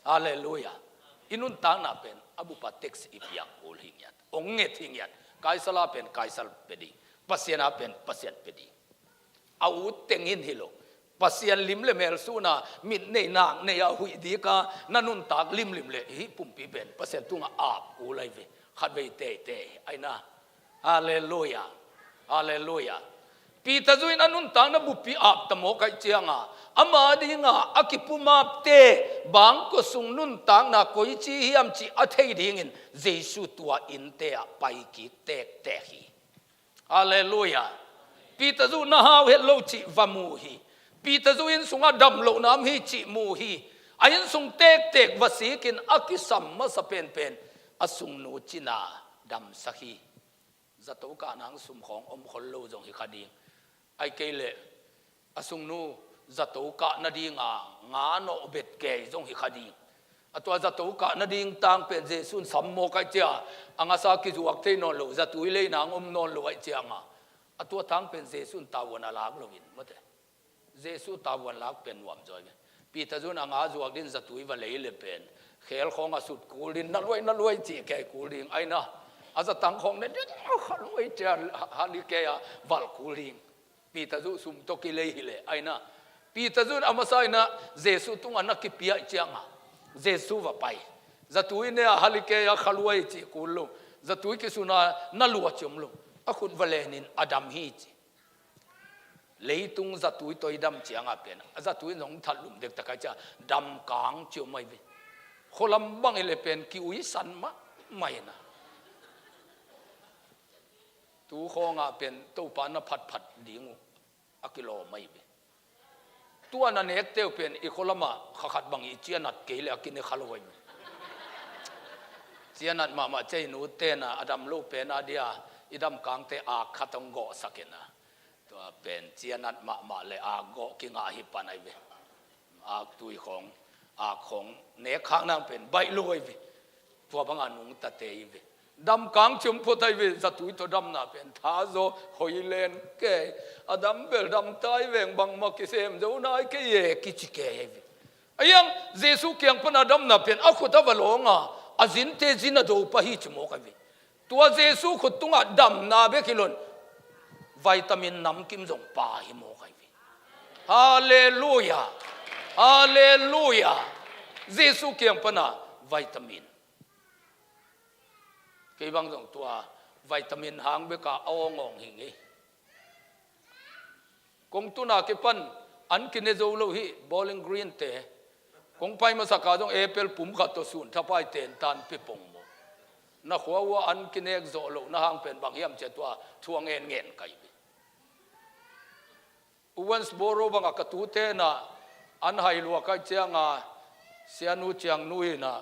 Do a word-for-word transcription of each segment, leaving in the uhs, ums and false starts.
Halleluiah. I nuntakna pen a bupa tax i piak kul hi ngiat. Ong nget hi ngiat. Kaisar a pen Kaisar pia ding. Pasian a pen Pasian pia ding. A ut teng in hi lo. Pasian lim le mel suna mit nei nak nei a huih dika na nuntak limlim le hih pumpi pen Pasian tunga ap kul ahi ve. Khatvei teitei aina. Halleluiah. Halleluiah. Peter zu in a nuntakna buppi ap ta mawk aih cianga ama dinga a kipumapte bangkua sung nuntakna koici hiam cih a thei dingin Jesu tua innte ah pai kik tektek hi. Halleluiah. Peter zu na hau het lo cih va mu hi. Peter zu inn sungah dam lohna om hi cih mu hi. A inn sung tektek va sikin a kisam masa penpen a sungnu cina damsak hi. Zato kah nang sum khawng om khol lo zong hi kha ding. Ai kei leh a sungnu zato kah nadinga nga nawh bet kei zong hi kha ding. A tua zato kah nading tang pen Jesu'n sam mawk aih cia a ngasa kizuak thei nawn lo, zatui lei nang om nawn lo aih cianga a tua tang pen Jesu'n tavuan a lak loin mate. Jesu tavuan lak pen nuam zaw ve. Peter zu'n a nga zuak din zatui va lei le pen khel khawng a sut kul din na luai na luai cih kei kul ding aina. A zatang khawng ne din kha luai cia hali kei a valh kul ding. Peter zu sum tawh kilei hileh aina. Peter zu'n a masa ina Jesu tunga na kipia cianga Jesu va pai. Zatui ne a hali kei a kha luai cih kul lo. Zatui kisuna na lua ciom lo. A khut va lenin a dam hi ci. Leitung zatui toi dam cianga pen a zatui zong that lum dek takai cia dam kang ciom mai ve. Khualam bang ile pen ki uisan mahmah ina. Tu khawnga pen Topa na phatphat ding uh a kilawm ahi ve. Tua na nek teu pen i khualama khakhat bang i cianat kei le a kine kha lo ahi ve. Cianat mahmah cei nu tena a dam lo pen a dia i dam kangte a khat hong gawhsak ina. Tua pen cianat mahmah le a gawh kingah hi pan ahi ve. Ak tui khawng, ak khawng nek khak nang pen baih lo ahi ve. Tua banga nungtate hi ve. Dam kang ciom phot ahi ve, zatui tawh damna pen tha zaw hoi len kei. A dam bel dam tai veng bangmah kisem zo nai kei e kici kei ahi ve. A hiang Jesu kiang pana damna pen a khut a va lawnga a zinte zin a do pah hi ci mawk ahi ve. Tua Jesu khut tungah damna bek hi lon vitamin namkim zong pa hi mawk ahi ve. Halleluiah. Halleluiah. Jesu kiang pana vitamin. Kei bang zong tua vitamin hang beka a awngawng hi ngei. Kong tuna kipan an kine zo lo hi Bowling Green te. Kong pai masaka zong apple pum khat tawh sun thapai ten tan pe pong maw. Na khua ua an kinek zawh loh na hang pen bang hiam cia tua thuang en ngen kai ve. Owensboro banga ka tute na an hai lua kai cianga sianu ciangnu ina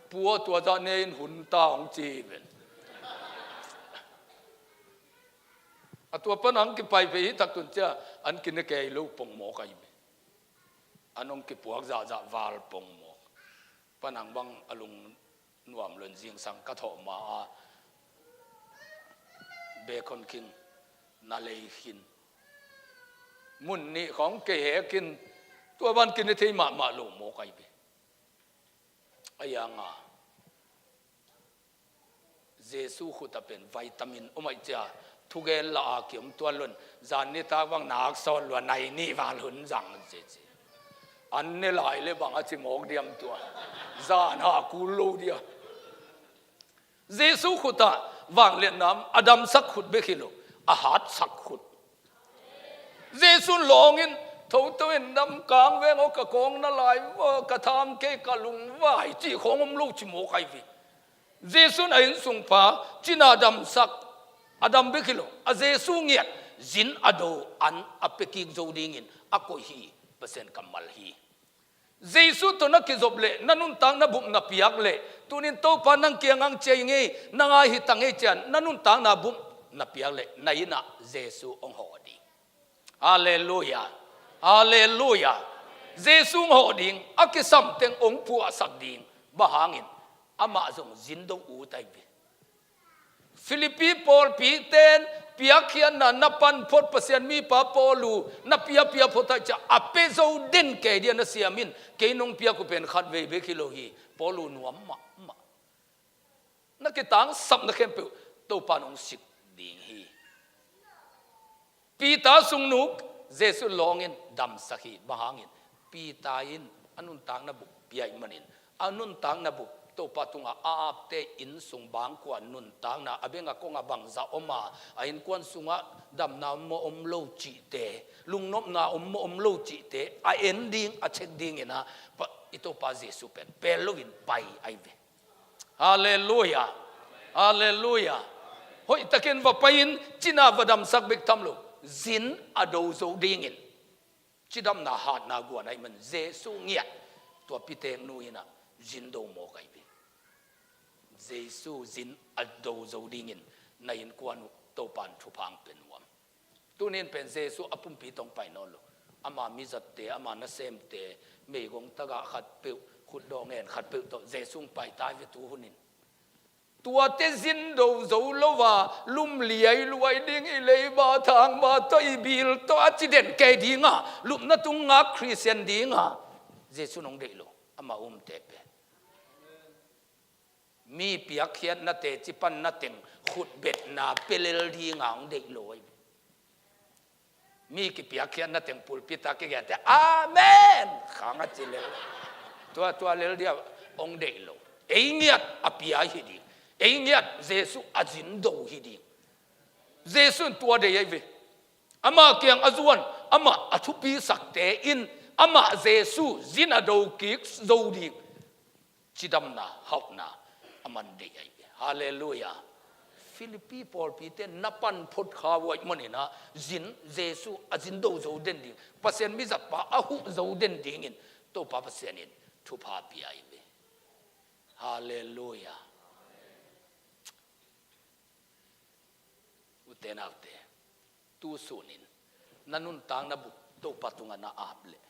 pua tua zah ne in hun ta hong ci ven. A tua pan ang kipai ve hi tak tun cia an kine kei lo pong mawk ahi ve. An hong kipuak zahzah val pong mawk. Pan ang bang a lung nuam lon zingsang ka thawh ma a bacon king na lei khin. Mun nih khawng kei hekin tua ban kine thei mahmah lo mawk ahi ve. A hianga Jesu khuta pen vitamin om aih cia thugen la a kiom tuan lon zan nitak bang nak sawn lua nai nih val hun zang ci ci. An ne lai le bang a ci mawk diam tua zan ha kul lo dia. Jesu khuta vangliatnam a damsak khut bek hi lo a hatsak khut. Jesu'n lawngin thoto in dam kang veng aw ka kawng na lai va ka tham kei ka lung vai cih khawng om lo ci mawk ahi ve. Jesu'n a innsungpa cina damsak a dam bek hi lo a Jesu ngiat zin a do an a pekik zo dingin a koih hi. Pasian kammal hi. Jesu tawh na kizop leh na nuntakna bup na piak leh tunin Topa nang kiang ang ciai ngei na ngai hi ta ngei cian na nuntakna bup na piak leh na innah Jesu hong hawh ding. Halleluia. Halleluia. Jesu hong hawh ding a kisam teng hong puahsak ding. Bang hangin amah zong zindo ut ahi ve. Philippi pawlpi ten piakkhiatna na pan phot Pasian mipa Paul uh na piapia phot ahih ciang a pia zo den kei ding a na siam in, kei nong piak uh pen khatvei bek hi lo hi. Paul uh nuam mahmah. Na kitangsapna khempeuh Topa nong sik ding hi. Peter sungnuk Jesu lawngin damsak hi. Bang hangin? Peter in a nuntakna bup pia ahih manin, a nuntakna bup Topa tungah a apte inn sung bangkua nuntakna, a beng a kong a bangzah om a, a innkuan sungah damna om maw om lo cihte, lungnopna om maw om lo cihte a en ding, a check dingin ah, i Topa Jesu pen pel loin pai ahi ve. Halleluia. Halleluia. Hoihtakin va pai-in cina va damsak bek tham lo, zin a do zo dingin cidamna hatna guan ahih man Jesu ngiat tua piteknu in ah zin do mawk ahi ve. Jesu zin a do zo dingin na innkuan uh Topan thupha hong pia nuam. Tunin pen Jesu a pumpi tawh hong pai nawn lo. Ama mizatte, ama nasemte, meigong tagah khatpeuh, khutdawh ngen khatpeuh tawh Jesu hong pai ta hi ve tu hunin. Tuate zin do zo lo a, lumliai luai ding, i leiba thangba tawh, i bil tawh a ci den kei ding a, lupna tung ngak Khristian ding a Jesu hong deih lo, ama umte pen. Mi piakkhiatna teci panna teng khutbetna pia lel ding a hong deih lo ahi. Mi kipiakkhiatna teng pulpit ah kigen teh, "Amen!" khang a ci lel. Tua, tua lel ding a hong deih lo. Ei ngiat a pia hi ding. Ei ngiat Jesu a zin do hi ding. Jesu in tua deih ahi ve. Ama kiang a zuan, ama a thupisakte in ama Jesu zin a do kik zo ding. Cidamna, hauhna a man deih ahi ve. Halleluia. Philippi pawlpite na pan phot kha uh ahih manin ah zin, Jesu a zin do zo den ding, Pasian mizatpa a huh zo den dingin Topa Pasian in thupha pia ahi ve. Halleluia. Ute naute, tu sunin na nuntakna bup Topa tungah na ap leh,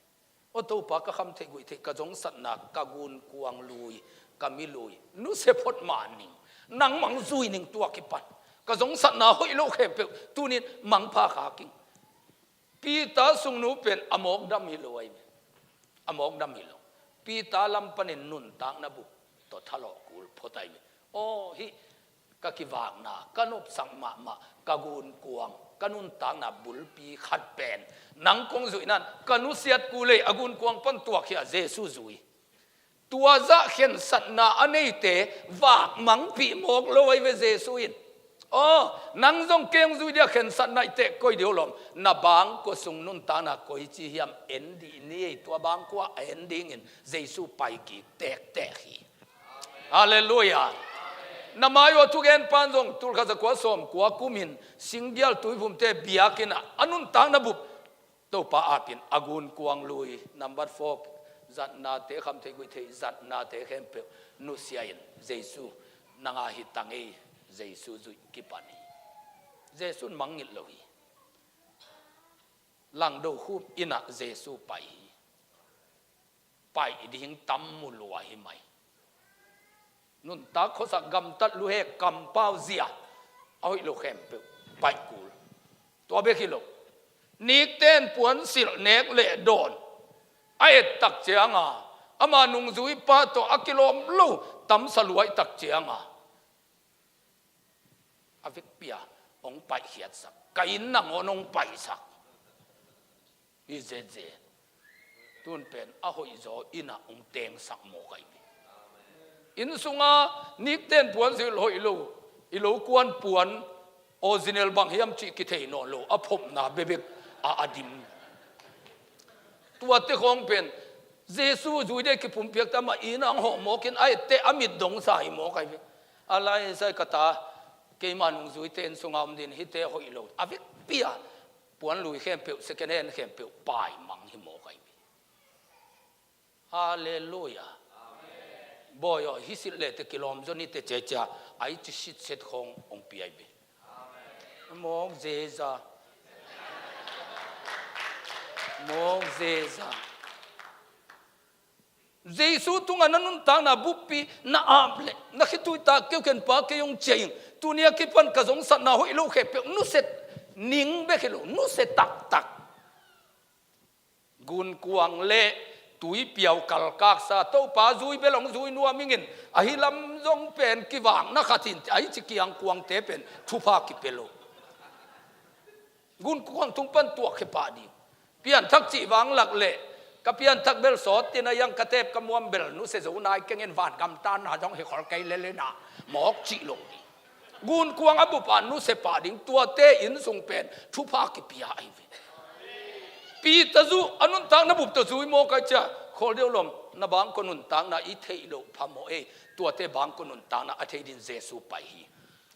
"Aw Topa, ka khamtheih guihtheih, ka zongsatna, ka gunkuang lui, ka mi lui nusia phot mah ning, nangmah hong zui ning tua kipan. Ka zongsatna hoih lo khempeuh tunin mangpha khak ing." Peter sungnu pen a mawkdam hi lo ahi ve. A mawkdam hi lo. Peter lam panin nuntakna bup tawh thalawh kul phot ahi ve. "Aw, hih ka kivakna, ka nopsak mahmah, ka gunkuang, ka nuntakna bulpi khat pen nang kong zuih nan ka nusiat kul ei, a gunkuang pan tuak hi a," Jesu zui. Tua zah khensatna a neite vakmangpih mawk lo ahi ve Jesu in. "Aw, nang zong kei hong zui ding a khensatna i teh koi ding uh lawm, na bangkua sung nuntakna koici hiam en dih ni ei," tua bangkua a en dingin Jesu pai kik tektek hi. Halleluia. Na mai uh a thugen pan zong tulkhat zakua sawmkua kumin Singgial Tuiphumte biakinn ah a nuntakna bup Topa apin a gunkuang lui, number four, zatnate, khamtheih guihtheih zatnate khempeuh nusia in Jesu nang a hi tang ei, Jesu zuih kipan hi. Jesu in mangngilh lo hi. Langdo khup inn ah Jesu pai hi. Pai ding tam mu lua hi mai. Nuntak khuasak, gamtat, luhek, kampau, zia, a hoih lo khempeuh pai kul. Tua bek hi lo. Nikten puansilh nek leh dawn a et tak cianga, ama nungzuipa tawh a kilawm lo tamsa luai tak cianga, a vekpi-a hong paihkhiatsak, ka inn nangawn hong paihsak hi zenzen. Tun pen a hoihzaw inn ah hong tengsak mawk ahi ve. Inn sunga nikten puansilh hoih lo, i lo kuan puan original bang hiam cih kithei nawn lo, a phopna bekbek a, a dim. Tuate khawng pen Jesu zui ding a kipumpiak teh amah inn ah hong hawh mawkin a etteh a mit dongsa hi mawk ahi ve. A lai sai ka ta, keima nungzuite inn sunga om ding, hihte hoih lo, a vekpi-a puan lui khempeuh, second hand khempeuh paimang hi mawk ahi ve. Halleluia. Bawi aw, hih silh leh teh kilawm zaw ni teh, cia cia a i ci sitset khawng hong pia hi ve. Mawk zeza. Mawk zeza. Jesu tungah na nuntakna buppi na ap leh, na khitui tak keu khenpa kei hong ciah ing, Tuni a kipan ka zongsatna hoih lo khempeuh nusia ning bek hi lo, nusia taktak. Gunkuang le tuipiau kalkaksa, Topa zui bel hong zui nuam ing in, ahi lam zong pen kivakna khat hi in, ahi ci kiangkuangte pen thupha kipia lo. Gunkuang tung pan tuak khia pah ding. Pianthak cih vang lak leh, ka pianthak bel sawt in a, yang ka teep ka muam bel nusia zo nai keng in, vangam tanna zong hi khol kei lel in a, mawk cih lo hi. Gunkuang a bup a nusia pah ding, tuate inn sung pen thupha kipia ahi ve. Peter zong a nuntakna bup tawh zui mawk ai cia, khawl deuh lawm, na bangkua nuntakna i theih loh phamawh ei, tuate bangkua nuntakna a thei dingin Jesu pai hi.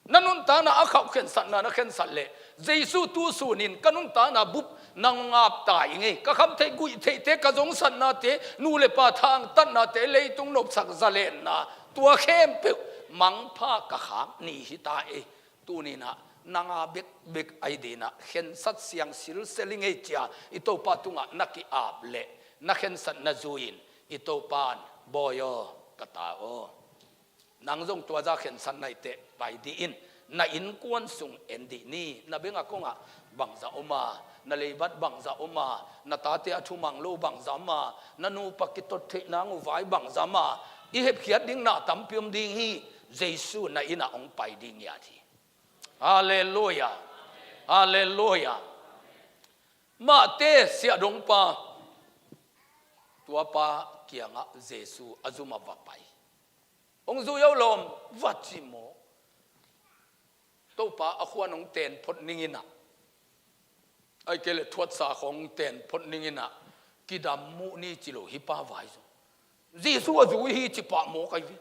Na nuntakna a khauh khensatna na khensat leh, Jesu tu sunin ka nuntakna bup nang ngap ta ing ei. Ka khamtheih guihtheihte, ka zongsatnate, nu le pa thangtatnate, leitung nopsak zalenna, tua khempeuh mangpha ka khak ni hi ta ei. Tuni-in ah nang a bekbek ahi dingin ah khensat siang silsel ing ei cia i Topa tungah na ki-ap leh, na khensatna zui-in i Topa in, Bawi aw, ka ta aw, nang zong tua zah khensat nai teh pai dih in, na innkuan sung en dih ni. Na bengah kongah bangzah om a, na leibat bangzah om a, na tate a thumang lo bangzah om a, na nupa kitot theih nang uh vai bangzah om a, i hepkhiat ding na tampi om ding hi. Jesu na innah hong pai ding ngiat hi. Halleluia. Halleluia. Mate siahdongpa, tua pa kiangah Jesu a zum a va pai. Hong zui aw lawm, va ci maw. Topa a khuan hong ten phot ning in ah, ahih kei leh thuatsa khawng hong ten phot ning in ah, kidam muh ni ci lo hi pa vai zong. Jesu a zui hi ci pah mawk ahi ve.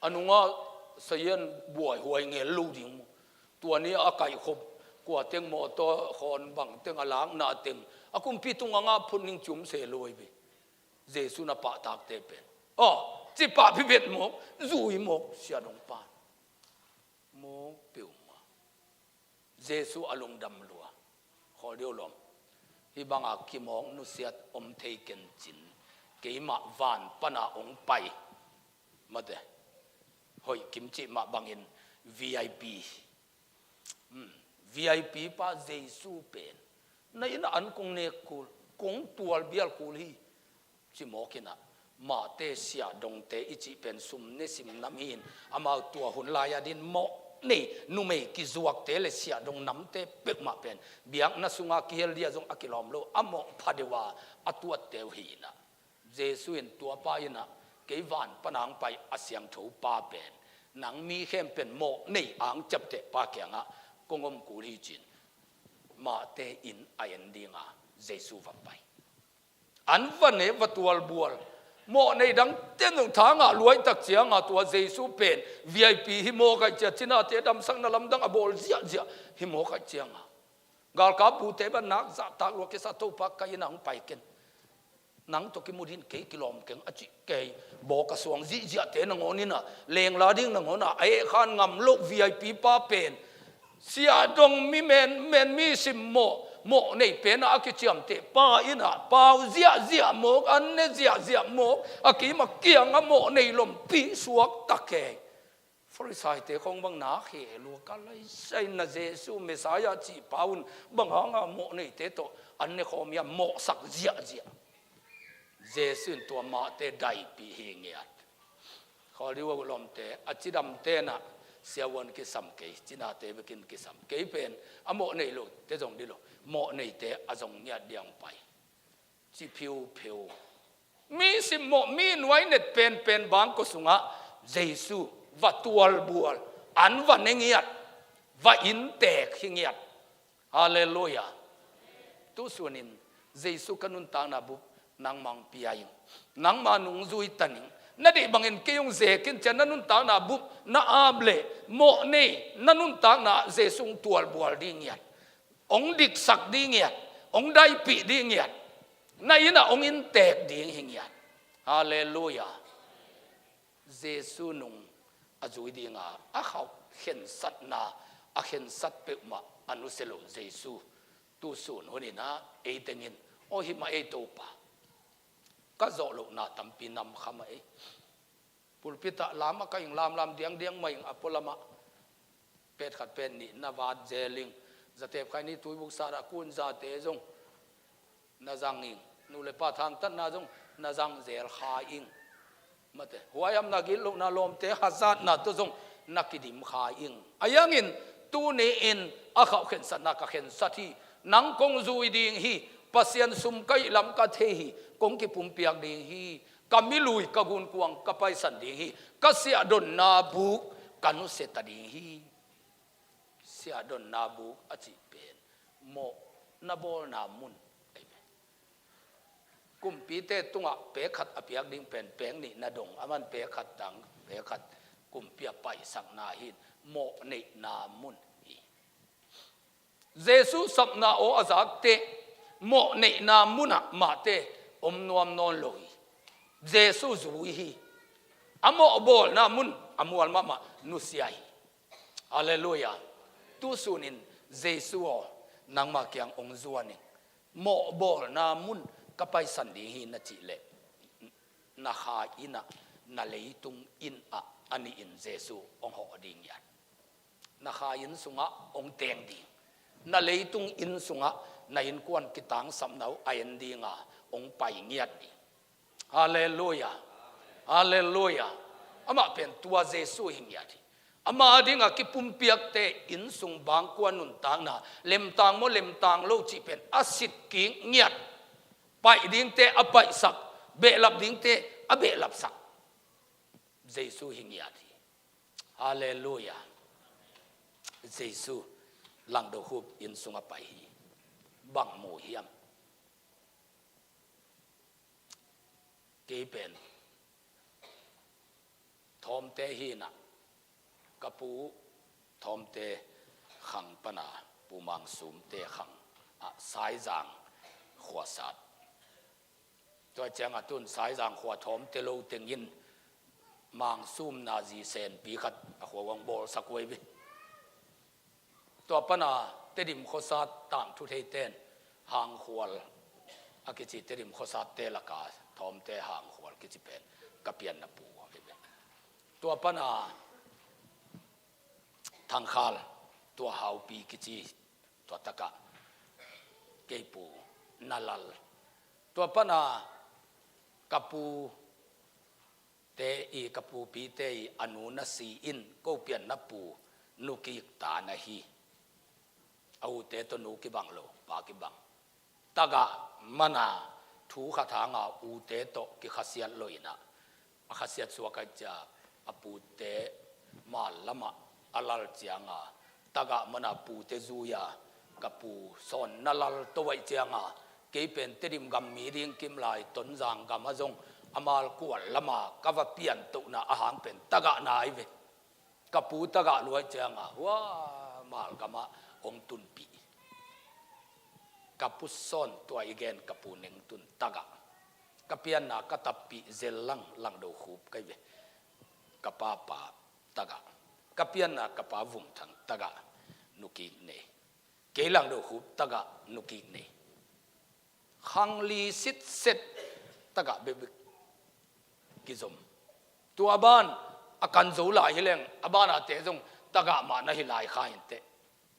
A nungah sayan buaihuai ngel lo ding maw. Tua ni a kaihkhop, kua teng mawtaw khawn bang teng a lakna teng, a kumpi tungah ngah phot ning ci om se lo ahi ve. Jesu na pahtakte pen, aw, ci pah phi vet mawk, zui mawk siahdongpa. Mawk peuhmah. Jesu a lungdam lua. Khawl deuh lawm. Hih banga kimawk nusiat om thei ken cin, keimah van pana hong pai. Mate, hoih kim cih mah bangin V I P. Hmm, V I P pa Jesu pen na innah an kong nek kul, kong tualbial kul hi. Ci mawk in ah, Mate siahdongte i cih pen sum ne sim nam hi-in, amau tua hun lai-a dingin mawh nei numei kizuakte le siahdong namte peuhmah pen biakna sunga kihel dia zong a kilawm lo, a mawh pha deuh a a tuatte uh hi in ah, Jesu in tua pa in ah, kei van pana hong pai a siangtho pa pen, nang mi khempeuh in mawh nei ang ciapteh pa kiangah kong om kul hi ci-in, Mate inn a en dinga Jesu va pai. An va ne, va tualbual. Mawh nei dangte zong tha ngah luaitak cianga tua Jesu pen V I P hi mawk aih cia, cinate damsakna lamdang a bawl ziahziah hi mawk aih cianga, galkap bute ban nak zahtak lua kisa, Topa ka innah hong pai ken. Nang tawh kimu dingin kei kilawm keng a cih kei. Bawk a suang zihziahte nangawn in ah, lengla ding nangawn ah a ehkhan ngam loh V I P pa pen, siahdong mi men, men mi simmawh, mawh nei penah a kiciamteh pa in ah pau ziahziah mawk, an ne ziahziah mawk, a kimah kiangah mawh nei lompi suak ta kei. Farisaite khong bang na khe lua, ka laisai na Jesu Messiah cih pa un bang hanga mawh neite tawh an ne khawm hiam, mawhsak ziahziah. Jesu in tua Mate daipih hi ngiat. Khawl deuh uh lawmte, a cidamte in ah siavuan kisam kei, cinate bekin kisam. Kei pen a mawh nei lote zong dih lo, mawh neite a zong ngiat dia hong pai. Ci phiupheu. Mi simmawh, mi nuainet penpen bangkua sungah Jesu va tualbual, an va ne ngiat, va inntek hi ngiat. Halleluia. Tusunin Jesu ka nuntakna bup nangmah hong pia ing. Nangmah nungzui ta ning. Na deih bangin kei hong zek in cia, na nuntakna bup na ap leh mawh nei, na nuntakna Jesu hong tualbual ding ngiat. Hong diksak ding ngiat. Hong daipih ding ngiat. Na innah hong inntek ding hi ngiat. Halleluia. Jesu nung a zui dinga a khauh khensatna, a khensat peuhmah a nusia loh Jesu, tusun hunin ah ei tengin, aw hih mah ei Topa, ka zawh lohna tampi nam kha mah ei. Pulpit ah lam a ka ing, lamlam diangdiang mah ing, a pualamah Pet khat pet nih na vat zel ing. Zatep khaini tuibuk sat a kun zate zong na zang ing. Nu le pa thangtatna zong na zang zel kha ing. Mate, huaihamna, gitlohna, lawmte hazatna tawh zong na kidim kha ing. Ahi hangin tuni-in a khauh khensatna ka khensat hi. Nang kong zui ding hi. Pasian sum ka hih lam ka thei hi. Kong kipumpiak ding hi. Ka milui, ka gunkuang ka paisan ding hi. Ka siahdonna buk ka nusia ta ding hi. Siahdonna buk a cih pen mawhna bawlna mun ahi ve. Kumpite tungah pek khat a piak ding pen pek nih na dong, aman pek khat tang, pek khat kumpi a paisakna hi. Mawh neihna mun hi. Jesu sapna aw a zakte mawh neihna munah mahte om nuam nawn lo hi. Jesu zui hi. A mawh bawlna mun a mual mahmah nusia hi. Halleluiah. Tusunin Jesu aw, nangma kiang ong zuan ing. Mawh bawlna mun ka paisan ding hi na cih leh, na kha innah, na leitung innah a nihin Jesu ong hawh ding hi. Na kha inn sungah ong teng ding. Na leitung inn sungah na innkuan kitangsapna uh a en dinga ong pai ngiat ding. Halleluiah. Halleluiah. Amah pen tua Jesu hi ngiat hi. Ama dinga kipumpiakte inn sung bangkua nuntakna, lemtang maw lemtang lo cih pen a sitkik ngiat. Paih dingte a paihsak, behlap dingte a behlapsak. Jesu hi ngiat hi. Halleluiah. Jesu Langdo Khup inn sungah pai hi. Bang mu hiam? Kei pen Thawmte hinah, ka pu Thawmte khang pana Pu Mang Sumte khang ah Saizang khuasat. Tua ciangah tun Saizang khua Thawmte lo tengin Mang Sum na zi senpi khat a khua uang bawlsak uh hi ve. Tua pana Tedim khuasat tangthu theiten Hangkhual a kici Tedim khuasatte laka Thawmte Hangkhual kici pen ka pianna pu hi ve. Tua pana Thangkhal, tua Haupi kici, tua takah kei pu Nalal. Tua pana ka pu te i ka pupite i a nu na si in ko pianna pu Nu Kik ta na hi. A ute tawh nu kibang lo, pa kibang. Tagah mana thu khat hanga ute tawh kikhasiat lo inah, a khasiat suak ai cia a pute mal lamah a lal cianga, tagah mana pute zuia ka pu Sawn Nalal tawh ai cianga, kei pen Tedim gam mi ding kimlai Tonzang gama zong a mal kual lama ka va piantohna a hang pen tagah nai ve. Ka pu tagah luai cianga hua malgamah hong tunpih. Ka pu Sawn tua i gen ka pu Nengtun tagah. Ka pianna ka tappih Zellang Langdo Khup kai ve. Ka papa tagah. Ka pianna ka pa Vumthang tagah Nu Kik nei. Kei Langdo Khup tagah Nu Kik nei. Khangli sitset tagah bekbek kizom. Tua ban a kan zo lai hileng a banate zong tagah mah na hi lai kha inteh.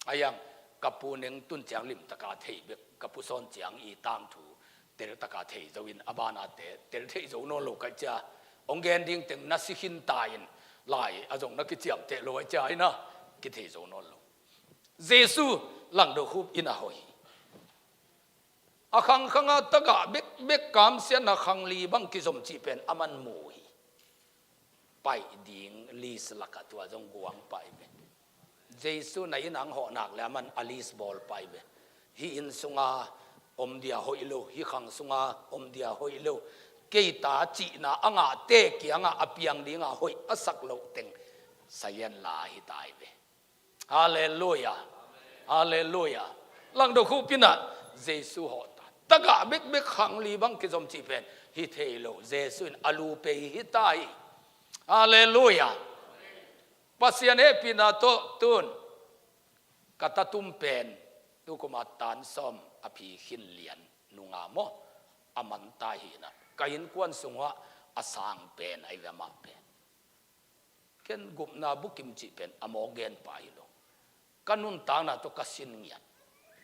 Ayang ka pu Nengtun ciang limtaka thei bek, ka pu Sawn ciang i tangthu teltaka thei zo in a banate tel thei zo nawn lo kai cia. Hong gen ding teng na si khin ta in lai a zong na kiciamteh lo ai cia ina kithei zo nawn lo. Jesu Langdo Khup ina hoi hi. A khangkhanga tagah bekbek kamsiatna khangli bang kizom cih pen a man mu hi. Paih ding list lakah tua zong guang paih ve. Jesu na inn ang hawhnak le a man a list bawl paih ve. Hih inn sunga om dia hoih lo, hih khang sunga om dia hoih lo. Kei ta cihna a ngahte kiangah a piang dinga hoih a sak loh teng sayan la hi tai ve. Halleluiah. Halleluiah. Langdo Khup inah Jesu hawh ta. Tagah bekbek khangli bang kizom cih pen hi thei lo. Jesu in a lu pei hi ta hi. Halleluiah. Pasian hehpihna tawh tun ka tatum pen tukuma tan sawm a phi khin lian nunga maw a man ta hinah ka innkuan sungah a sang pen ai ve amah pen. Ken gupna bukim cih pen a mawk gen pa hi lo. Ka nuntakna tawh ka sin ngiat.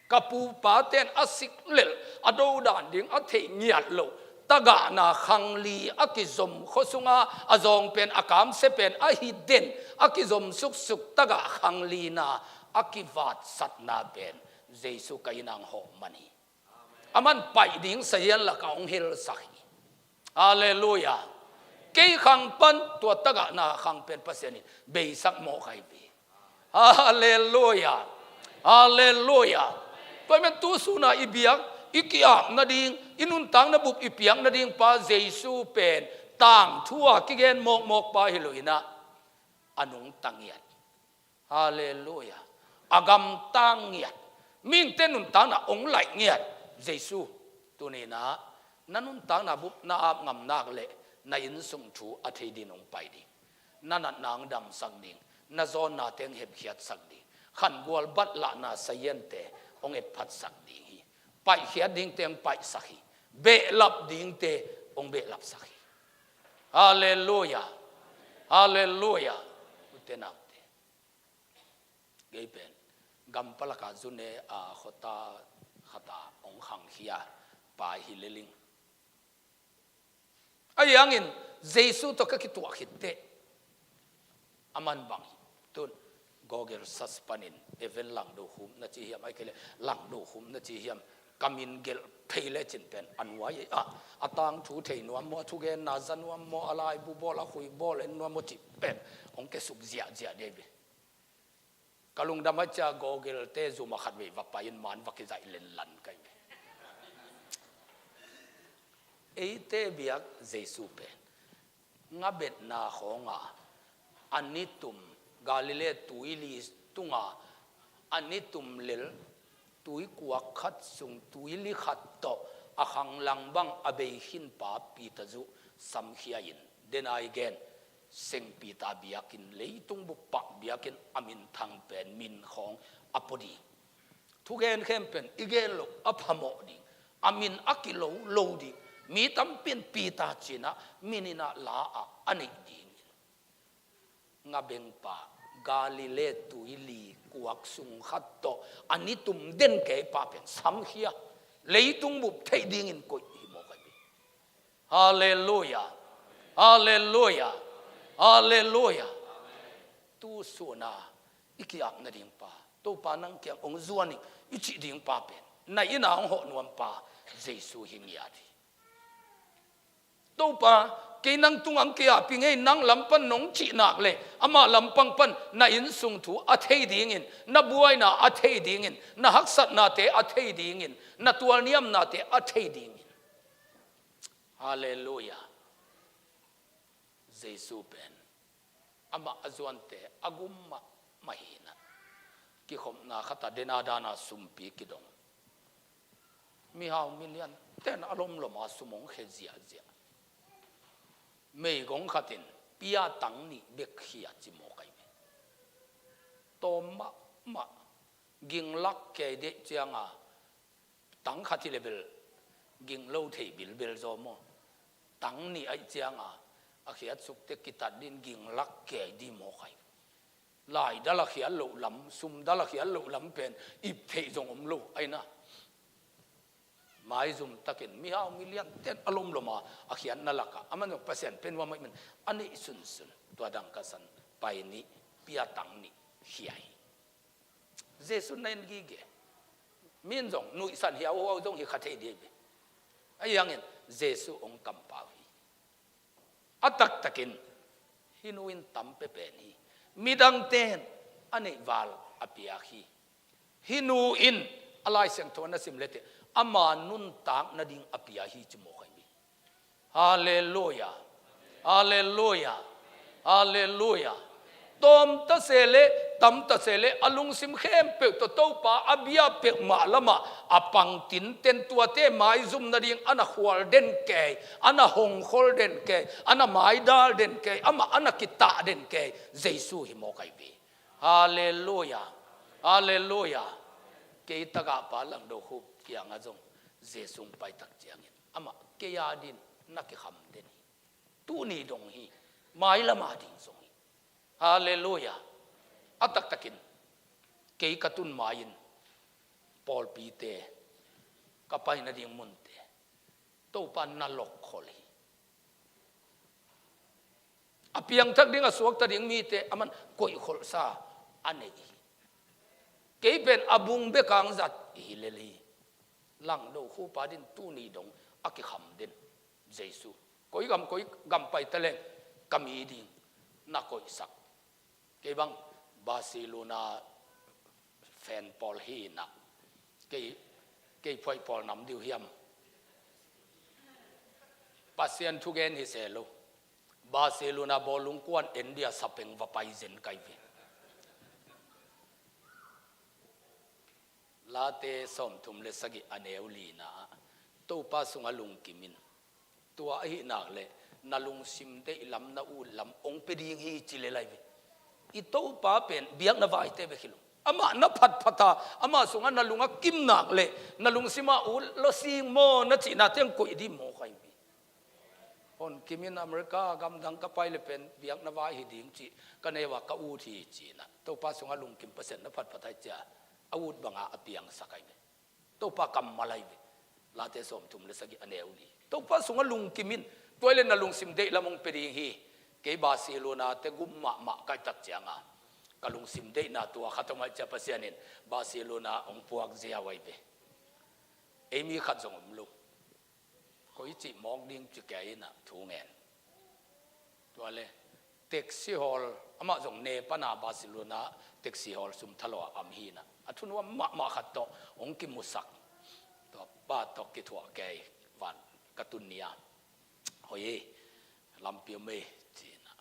Ka pupa ten a sik lel, a dodan ding a theih ngiat loh tagahna khangli a kizom khua sunga a zawng pen, a kamsia pen, a hi den a kizom suksuk tagah khanglina a kivatsatna pen Jesu ka innah hong hawh man hi. Aman paih ding sazian lakah hong hilhsak hi. Halleluiah. Kei khang pan tua tagahna khang pen Pasian in beisak mawk ahi ve. Halleluiah. Halleluiah. Tua ahih manin tu suna i biak, i ki-ap nading, i nuntakna bup i piak nading pa Jesu pen tangthu a kigen mawkmawk pa hi lo inah, a nungta ngiat. Halleluiah. A gamtang ngiat. Mihingte nuntakna hong laih ngiat. Jesu, tuni inah na nuntakna bup na ap ngam nak leh na innsung thu a thei dingin hong pai ding. Na natna hong damsak ding. Na zawnnate hong hepkhiatsak ding. Khangual batlahna saziante hong etphatsak ding hi. Paihkhiat dingte hong paihsak hi. Behlap dingte hong behlapsak hi. Halleluiah. Halleluiah. Ute naute, kei pen gampalakah zune a khuata khata hong khangkhia pa hi lel ing. Ahi hangin Jesu tawh ka kituah khit teh, aman bang hi. Tun Google search panin Evan Langdo Khum na ci hiam, ahih kei leh Langdo Khum na ci hiam, ka min gelh phei lecin pen a nuai ei a, a tangthu thei nuam maw, a thugenna za nuam maw, a laibu bawl, a khui bawl en nuam maw cih pen hong kiasuk ziahziah dih ve. Ka lungdam ahih ciang Google-te zum a khatvei va pai-in man va kizaih lenlan ka hi ve. Eite biak Jesu pen ngabetna khawnga a nitum, Galilee tuili tunga a nitum lel, tuikuak khat sung tuili khat tawh a khanglang bang a bei khinpa Peter zuh samkhia-in, den a i gen Seng Peter biakinn, leitung bup pah biakinn a minthang pen min khawng a pua ding. Thugen khempeuh in i gen loh a phamawh ding. A min a kilo lo ding. Mi tampi in Peter ci-in ah, min in ah la ah a neih ding. Ngabengpa, Galilee tuili kuak sung khat tawh a nitum den kei pa pen samkhia, leitung bup theih dingin koih hi mawk ahi ve. Halleluiah. Halleluiah. Halleluiah. Tu suna i ki-ap nading pa, Topa nang kiang hong zuan ing i cih ding pa pen, na innah hong hawh nuam pa Jesu hi ngiat hi. Topa, kei nang tungah hong ki-ap ing ei, nang lam pan nong cih nak leh, amah lampang pan na innsung thu a thei dingin, na buaina a thei dingin, na haksatnate a thei dingin, na tualniamnate a thei dingin. Halleluiah. Jesu pen amah a zuante a gum mahmah hi-in ah, kikhopna khat ah den a dan a sumpi kidong. Mihau milianten a lomlom a sum hong khia ziahziah. Meigong khat in pia tang nih bek khia ci mawk ahi ve. Tawm mahmah, ging lak kei deih ciang a, tang khat hi leh bel ging lo thei bilbel zaw maw. Tang nih ahih ciang a, a khiatsuk teh kitat dingin ging lak kei ding mawk ahi. Laidal a khiat loh lam, sumdal a khiat loh lam pen ip theih zong om lo ahi na. Maizum takin mihau milianten a lomlom a, a khiatna lakah aman zong Pasian pen nuam ahih manin a neih sunsun, tua dang ka san, pai nih, pia tang nih khia hi. Jesu na en gige. Mi in zong nuihsan hiauhuau zong hi kha thei ding hi ve. Ahi hangin Jesu hong kampau hi. A taktakin hih nu in tam pepen hi. Midangte in a neih val a piak hi. Hih nu in a Lai Siangtho na sim leteh ama nuntak nading a pia hi ci mawk ahi ve. Halleluiah. Halleluiah. Halleluiah. Tawm ta se leh, tam ta se leh, a lungsim khempeuh tawh Topa a bia peuhmah lamah a pang tinten, tuate maizum nading a na khual den kei, a na hongkhol den kei, a na maidal den kei, amah a na kitah den kei Jesu hi mawk ahi ve. Halleluiah. Halleluiah. Kei tagah pa Langdo Khum kiangah zong Jesu hong pai tak ciangin amah kei a dingin na kikham den hi. Tuni dong hi, mailam a ding zong hi. Halleluiah. A taktakin Kei ka tun mai-in pawlpite, ka pai nading munte, Topa na lokkhol hi. A piangthak ding, a suakta ding mite aman koihkholhsa a nei hi. Kei pen a bung bek ang zat hi lel hi. Langdo khupa din tuni dong a kikham den Jesu. Koi gam koi gam pai ta leng ka mi ding na koihsak. Kei bang Barcelona fan pawl hi na, kei, kei phoih pawl nam diu hiam? Pasian thugen hi se lo. Barcelona bawlung kuan India sapeng va pai zen kai ve. Late sawmthum le sagih a neu lina ah, Topa sungah lungkim in. Tua ahih nak leh na lungsim deih lam, na ut lam hong pia ding hi ci lel lai ve. I Topa pen biakna vaite bek hi lo. Amah na phatphat a, amah sungah na lung a kim nak leh, na lungsim ah ut lo sing maw na cihna teng koih dih maw kai ve. Hong kim in America gamdang ka pai le pen biakna vai hi ding cih ka nei ua, ka ut hi ci na. Topa sungah lungkim Pasian na phatphat ai cia, a ut banga a piangsak ai ve. Topa kammal ai ve. Late sawmthum le sagih a neu li. Topa sungah lungkim in, tua le na lungsim deih lam hong pia ding hi. Kei Barcelona te gum mahmah kai tak cianga ka lungsim deihna tua khat hong ai cia Pasian in Barcelona hong puak ziau ai ve. Ei mi khat zong om lo. Koi cih mawk ding ci kei in a thu ngen. Tua le taxi hawl, amah zong ne pana Barcelona taxi hawl sum thalo a am hi na. A thunuam mahmah khat tawh hong kimusak. Tua pa tawh kithuah kei van ka tun ni a. Hoi hi, lampi om ei ci na.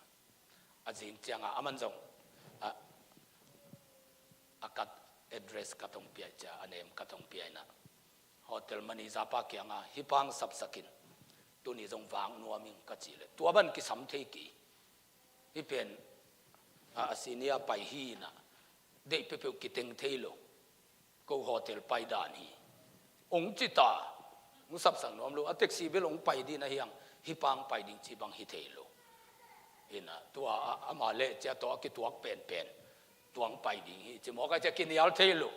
A zing cianga aman zong a, a ka address ka tong pia cia, a nem ka tong pia na. Hotel manager pa kianga, hih pang sapsak in, tuni zong vak nuam ing ka cih leh tua ban kisam thei kei. Hih pen a, a senior pai hi na, deih peuhpeuh kiteng thei lo. Ko hotel pai dan hi. Hong ci ta, hong sapsak nuam lo. A taxi bel hong pai ding na hiang, hih pang pai ding ci bang hi thei lo. Hi na, tua a, ama leh cia tawh a kituak penpen, tuang pai ding hi ci mawk a cia kinial thei lo.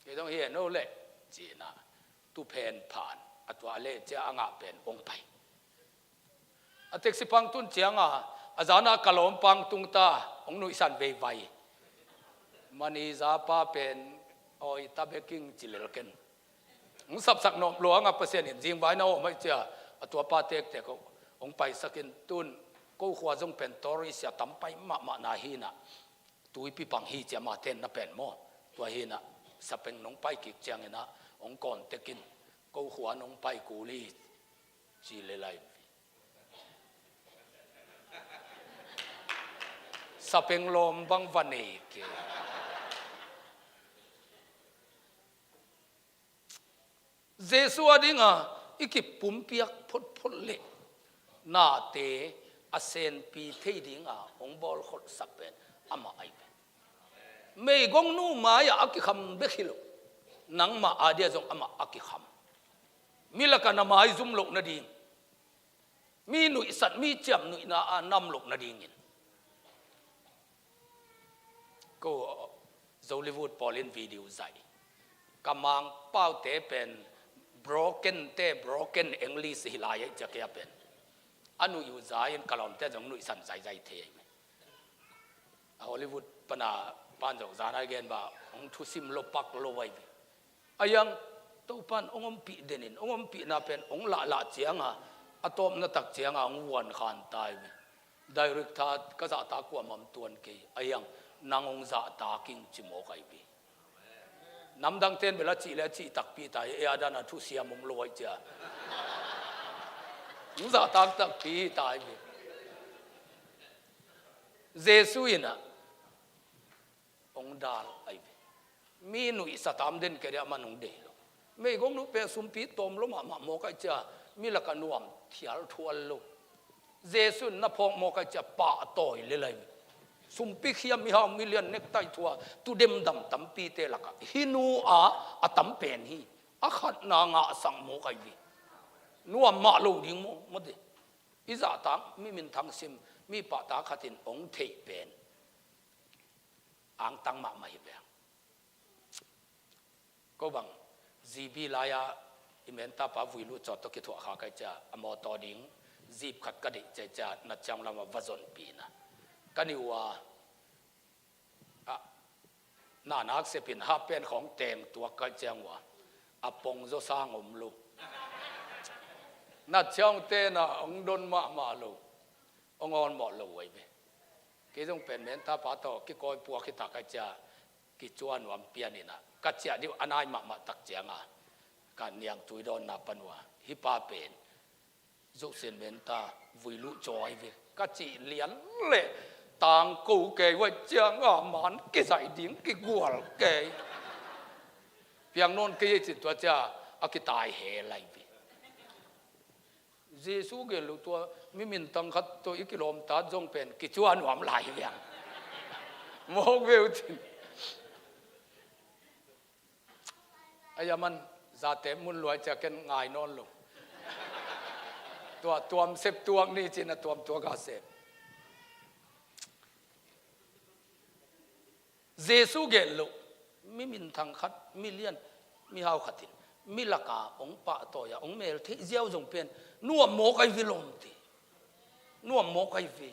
Kei zong hi no leh ci na, tu phen phan a, tua leh cia a ngah pen hong pai. A taxi pang tun cianga a zana ka lawm pang tung ta, hong nuihsan veivai. Manager pa pen awi ta beking ci lel ken. Hong sapsak nuam lo a ngah Pasian in zingvai na om ai cia, a tua pa tektek hong paisak in tun ko khua zong pen tourist a tam pai mahmah na hi na. Tuipi pang hi cia ma tenna pen maw. Tua hi na, sapeng nong pai kik ciangin a hong kawn tekin, ko khua nong pai kul hi ci lel lai. Sapeng lawm bang va nei kei. Jesu a dinga i kipumpiak photphot leh nate a senpi thei dinga hong bawlkholhsak pen amah ai ve. Meigongnu mai-ah a kikham bek hi lo, nangmah a dia zong amah a kikham. Mi lakah na maizum loh nading, mi nuihsat, mi ciamnuihna a nam loh nadingin. Ko Hollywood pawl in video zaih. Ka Mangpaute pen broken te, broken English hi lai ai cia kei a pen. A nuih uh za in ka lawmte zong nuihsan zaizai thei ai. A Hollywood pana pan zong zan a gen ba hong thusim lo pak lo ai ve. A yang Topan hong ompih denin, hong ompihna pen hong lahlah cianga, a tawpna tak cianga hong vuan khan tai ve. Director ka zahtak kuamah tuan kei. A yang nang hong zahtak ing ci mawk ai ve. Namdang ten bel a cih le a cih takpi tai, e a dana thusiam hong lo ai cia. Hong zahtak takpi tai ve. Jesu in a hong dal ai ve. Mi nuihsa tam den kei dia man hong dei lo. Meigongnu pen sumpi tawm lo mahmah mawk ai cia, mi lakah nuam thial thual lo. Jesu in na phawk mawk ai cia pahtawi lel ai ve. Sumpi khiam mihau million nektai thua, tudem dam tampite lakah hih nu a, a tam pen hi. A khatna ngahsak mawk ai ve. Nuam mah lo ding maw, mawte. I zahtak mi minthang sim, mi pahtak khatin hong theih pen angtang mahmah hi ve. Ko bang, G B lai-a i menta pa vui luh cawt tawh kithuah kha kai cia, a mawtaw ding, zip khat ka deih cia cia, na ciang lamah va zonpih na. Ka nih uh a, a, na nak sepin hap pen khawng teng tuak kai ciang uh a, a pong zaw sang om lo. Na ciang te na ong don mahmah lo, ong awn mawh lo uh ai ve. Kei zong pen menta pa tawh kikawi puak hi ta kai cia, kicua nuam pian in a, ka ciah dih uh a nai mahmah tak ciang a, ka niangtui dawnna pan uh a, hih pa pen, Zosen menta, vui luh cawi ve, ka cih lian leh, tangko kei uh ai ciang a, man kizaih ding kigual kei. Piang nawn kei ei cin tua cia, a kitai he lai ve. Jesu gen lo tua, mi minthang khat tawh i kilawmtat zong pen, kicua nuam lai hi viang. Mawk ve uh cin. Ai a man, zate mun luai cia ken ngai nawn lo. Tua tuam sep tuak ni cin a tuam tuak a sep. Jesu gen lo, mi minthang khat, mi lian, mi hau khat in, mi laka ong pahtawi a, ong mel theih ziau zong pen, nuam mawk ai ve lawmte. Nuam mawk ai ve.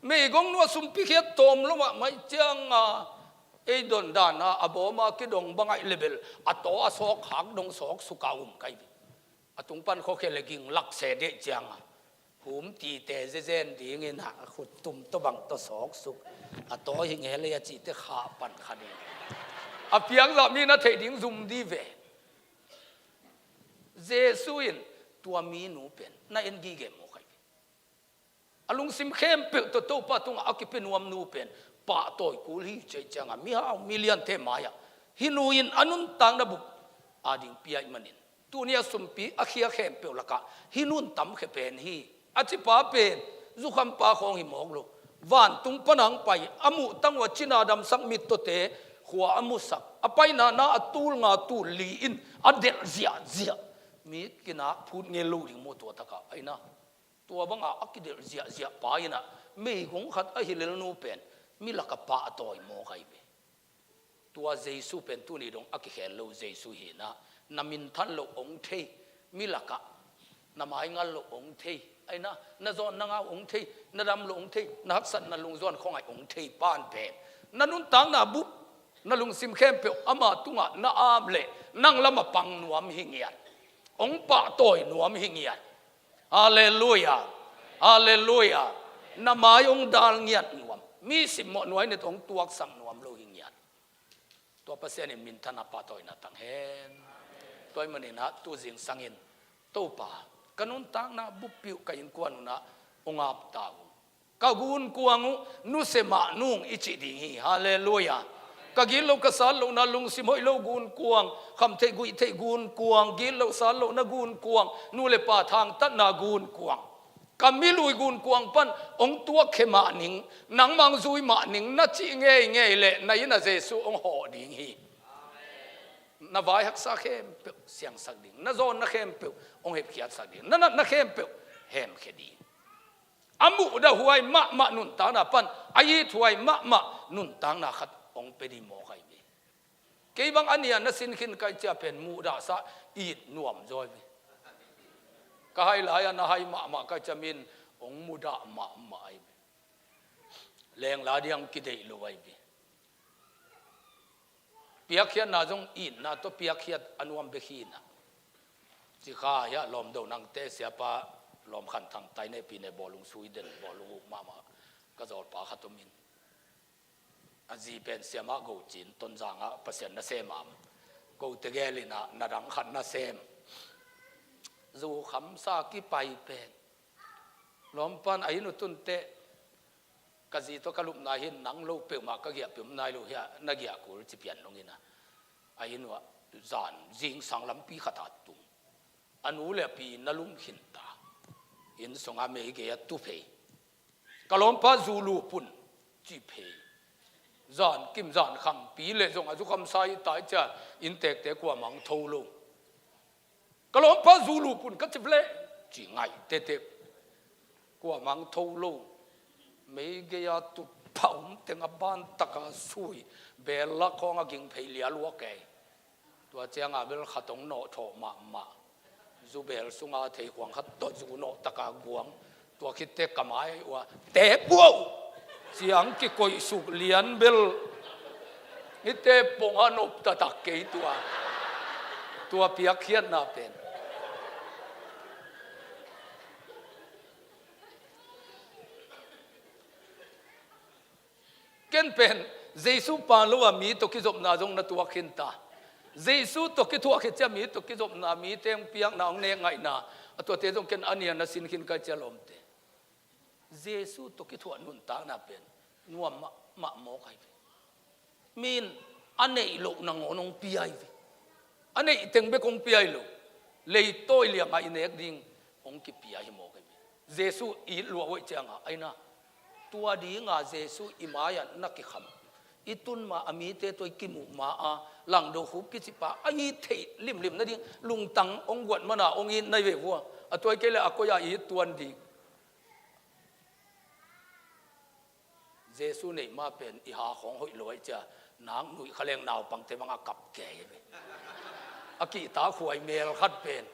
Meigong nuah sumpi khiat tawm lo mah mai ciang a, ei don dan a, a bawm a kidong bang aih lebel, a taw a sawk hak dong sawk suk a um kai ve. A tung pan khuakhia le ging lak se deh ciang a, hum tite zezen dingin a, khut tum tawh bang tawh sawk suk. A taw hi nge lei a cite khah pan kha ding. A piangzah mi na theih ding zum di ve. Jesu in tua mi nu pen, na en gige mawk ai ve. A lungsim khempeuh tawh Topa tungah a kipia nuam nu pen, pahtawi kul hi cih ciang a, mihau miliante mai-ah, hih nu in a nuntakna bup a ding pia ih manin, tuni a sumpi a khia khempeuh lakah, hih nun tamkhia pen hi. A cipa pen, zukhampa khawng hi mawk lo. Vantung pan a hong pai, a muhtang uh a cina damsak mittawte, khua a musak, a paina na a tul nga tul li in, a delh ziahziah. Mi kinak phut ngel lo ding maw tua takah, ai na. Tua banga a kidelh ziahziah pa in a, meigong khat ahi lel nu pen, mi laka pahtawi mawk ai ve. Tua Jesu pen tuni dong a kikhel lo Jesu hi na, na minthan loh ong thei, mi laka, na maingal loh ong thei, ai na, na zawn na ngau ong thei, na dam loh ong thei, na haksatna lungzuan khuangaih ong thei pan pen, na nuntakna bup, na lungsim khempeuh ama tungah na am leh, nang lama pang nuam hi ngiat. Ong pahtawi nuam hi ngiat. Halleluia. Halleluia. Na mai ong dal ngiat nuam. Mi simmawh nuai net ong tuaksak nuam lo hi ngiat. Tua Pasian in minthan a pahtawina tang hen. Tua ih manin a tu zingsangin, Topa, ka nuntakna buppi uh ka innkuan un a ong ap ta uh. Ka gunkuang uh nusia mah nung i cih ding hi. Halleluia. Ka gitloh ka satlohna lungsim hoih lo gunkuang, khamtheih guihtheih gunkuang, gitloh satlohna gunkuang, nu le pa thangtatna gunkuang, ka milui gunkuang pan ong tuakkhia mah ning, nangmah ong zui mah ning na cih ngeingei leh na inn ah Jesu ong hawh ding hi. Na vai haksa khempeuh siangsak ding, na zawnna khempeuh ong hepkhiatsak ding, na natna khempeuh hemkhia ding. A muhdahhuai mahmah nuntakna pan a ithuai mahmah nuntakna khat ong pia ding mawk ai ve. Kei bang a nia na sin khin kai cia pen muhdahsa it nuam zaw ai ve. Ka hai lai-a na hai mahmah kai cia min ong mudah mahmah ai ve. Lengla diang kideih lo ai ve. Piakkhiatna zong itna tawh piakkhiat a nuam bek hi na. Cikha hiah lawmdo nangte siapa lawm khan thang tai ne pi ne bawlung sui den bawlung uh mahmah ka zawlpa khat om in. A zi pen siamah go cin Tonzang ah Pasian na sem am. Go tegel in ah na dang khat na sem. Zu khamsa kipai pen. Lawmpan a inn uh tun teh, ka zi tawh ka lupna hin nang lo peuhmah ka giah peuh nai lo hiah na giah kul ci pian nung in a. A inn uh ah zan zingsang lampi khat ah tung. A nu le a pi na lum khin ta. Inn sungah mei gei a tu phei. Ka lawmpa zu lup un ci phei. Zan kim zan khangpi le zong a zu khamsa i tai cia inn tekte kuamang tho lo. Ka lawmpa zu lup un ka ci vleh ci ngaih tetek. Kuamang tho lo. Mei gei a tup phaum teng a ban taka sui, bel lak khawng a ging phei lialua kei. Tua cianga bel khat hong nawh thawh mahmah. Zubel sunga theikhuang khat tawh zu nawh taka guang. Tua khitte ka mai ua, "Te puau!" Ciang kikoihsuk lian bel. Hite pong a nop taktak kei tua. Tua piakkhiatna pen. Ken pen Jesu pa lo a mi tawh kizopna zong na tuak khin ta. Jesu tawh kithuah khit ciang mi tawh kizopna, mi teng piakna hong nek ngaihna, a tuate zong ken a nia na sin khin kai cia lawmte. Jesu tawh kithuah nuntakna pen nuam mahmah mawk ahi ve. Min a neih loh nangawn hong pia hi ve. A neih teng bek hong pia hi lo. Leitawi liangah i nek ding hong kipia hi mawk ahi ve. Jesu it luah hoih cianga aina. Tua dinga Jesu i mai-ah na kikham. I tun ma a mite tawh i kimuh ma a langdo khup kicipa a it theih limlim nading lungtang hong guat mana hong it nai ve vua. A tuai kei le a koi-a i it tuan ding. Jesu neih ma pen i ha khawng hoih lo aih cia, nak nuih kha leng naupangte banga kap kei ve. A kihta khuai mel khat pen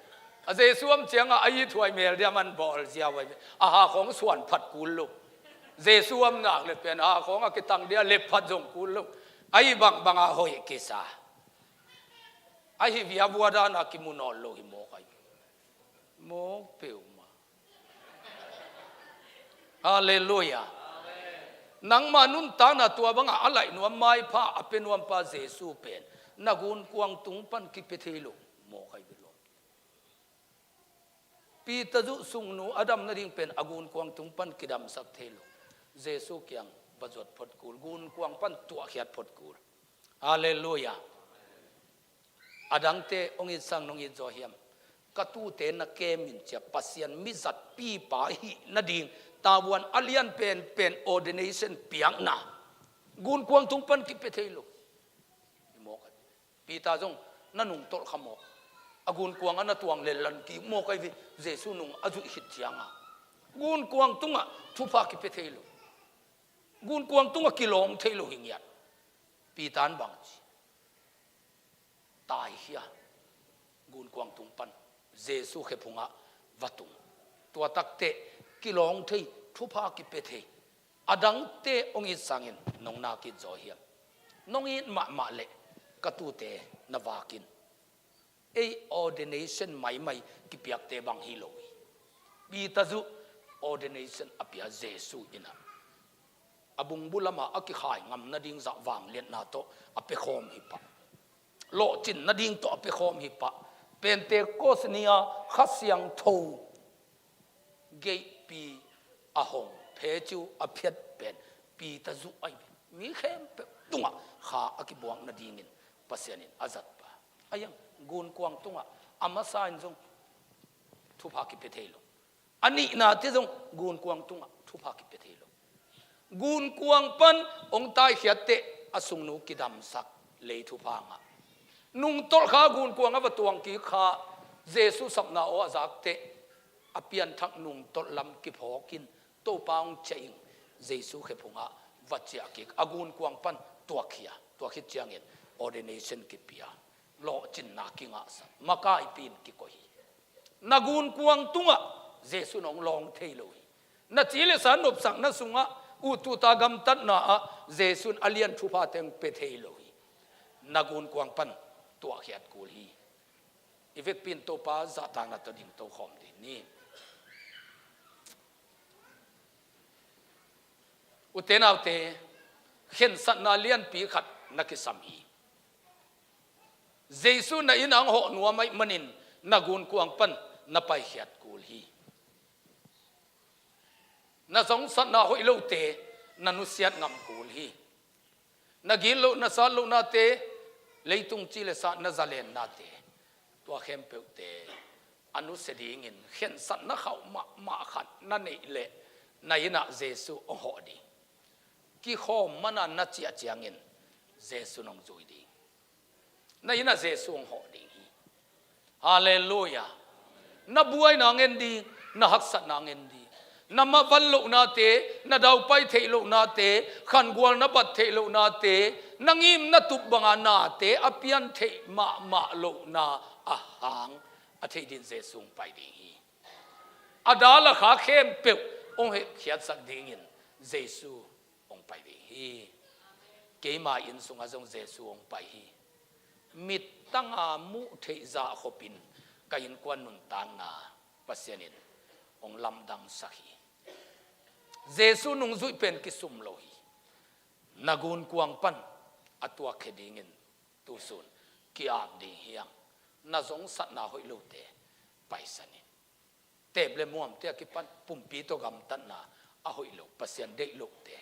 a Jesu am cianga a it huai mel dia man bawl ziau aih ve. A ha khawng suan phat kul lo. Jesu am nak le pen a ha khawng a kitang dia lep phat zong kul lo. A hi bangbanga hoih kisa. A hi via vua dana kimu nawn lo hi mawk aih. Mawk peuhmah. Halleluiah. Nangma nuntakna tua banga a laih nuam maipha a pia nuampa Jesu pen na gunkuang tung pan kipia thei lo mawk aih ve lawm. Peter zuh sungnu a dam nading pen a gunkuang tung pan kidamsak thei lo. Jesu kiang va zuat phot kul, gunkuang pan tuahkhiat phot kul. Halleluiah. A dangte hong it sang nong it zaw hiam? Ka tute na kem in cia Pasian mizat pipa hih nading tavuan a lian penpen ordination piakna gunkuang tung pan kipia thei lo. I mawk aih. Peter zong na nungtolh kha mawk. A gunkuang a na tuang lellan kik mawk aih ve. Jesu nung a zuih khit cianga gunkuang tungah thupha kipia thei lo. Gunkuang tungah kilawng thei lo hi ngiat. Peter in bang ci? Taikhia. Gunkuang tung pan Jesu khephungah va tung. Tua takteh kilawng thei, thupha kipia thei. A dangte hong it sangin nong nak it zaw hiam? Nong it mahmah leh ka tute na vakin. Ei ordination maimai kipiakte bang hi lo hi. Peter zuh ordination a pia Jesu innah. A bungbu lama a kikhai ngam nading zah vangliatna tawh a piakhawm hi pah. Lawhcin nading tawh a piakhawm hi pah. Pentecost ni-a Kha Siangtho geihpi a hong pheciu a phiat pen Peter zuh aih ve. Mi khempeuh tungah kha a kibuak nadingin Pasian in a zatpa. A iang gunkuang tungah a masa in zong thupha kipia thei lo. A nihnate zong gunkuang tungah thupha kipia thei lo. Gunkuang pan hong taikhiatteh a sungnu kidamsak lei thupha ngah. Nungtolh kha gunkuang a va tuang kik kha Jesu sapna aw a zakteh a pianthak nungtolh lam kiphawkin Topa hong ciah ing. Jesu khephungah va ciah kik a gunkuang pan tuakkhia. Tuakhit ciangin ordination kipia. Lawhcinna kingahsak. Makaipi in kikoih hi. Na gunkuang tungah Jesu in hong lawng thei lo hi. Na ci le sa nopsakna sungah uttuta gamtatna ah Jesu in a lian thupha teng pia thei lo hi. Na gunkuang pan tuahkhiat kul hi. I vekpi in Topa zahtakna tawh dingto khawm dih ni. Ute naute, khensatna lianpi khat na kisam hi. Jesu na inn ah hong hawh nuam ahih manin na gunkuang pan na paikhiat kul hi. Na zongsatna hoih lote na nusiat ngam kul hi. Na gitloh na satlohnate, leitung ci le sa na zalennate, tua khempeuhte a nusia dingin khensatna khauh mahmah khat na neih leh na inn ah Jesu hong hawh ding. Kikhawm mana na ciah ciangin Jesu in hong zui ding. Na inn ah Jesu hong hawh ding hi. Halleluiah. Na buaina ngen ding, na haksatna ngen ding. Na mah van lohnate, na daupai theih lohnate, khangual na bat theih lohnate, na ngim na tup banga nate a pian theih mahmah lohna a hang a theih dingin Jesu hong pai ding hi. A dal a kha khempeuh hong hehkhiatsak dingin Jesu hong pai ding hi. Keima inn sungah zong Jesu hong pai hi. Mittanga muh theih zah khopin ka innkuan nuntakna Pasian in hong lamdangsak hi. Jesu nungzuih pen kisum lo hi. Na gunkuang pan a tuakkhia dingin tusun ki-ap ding hi hang. Na zongsatna hoih lote paisan in. Teep le muamte a kipan pumpi tawh gamtatna a hoih lo, Pasian deih lohte.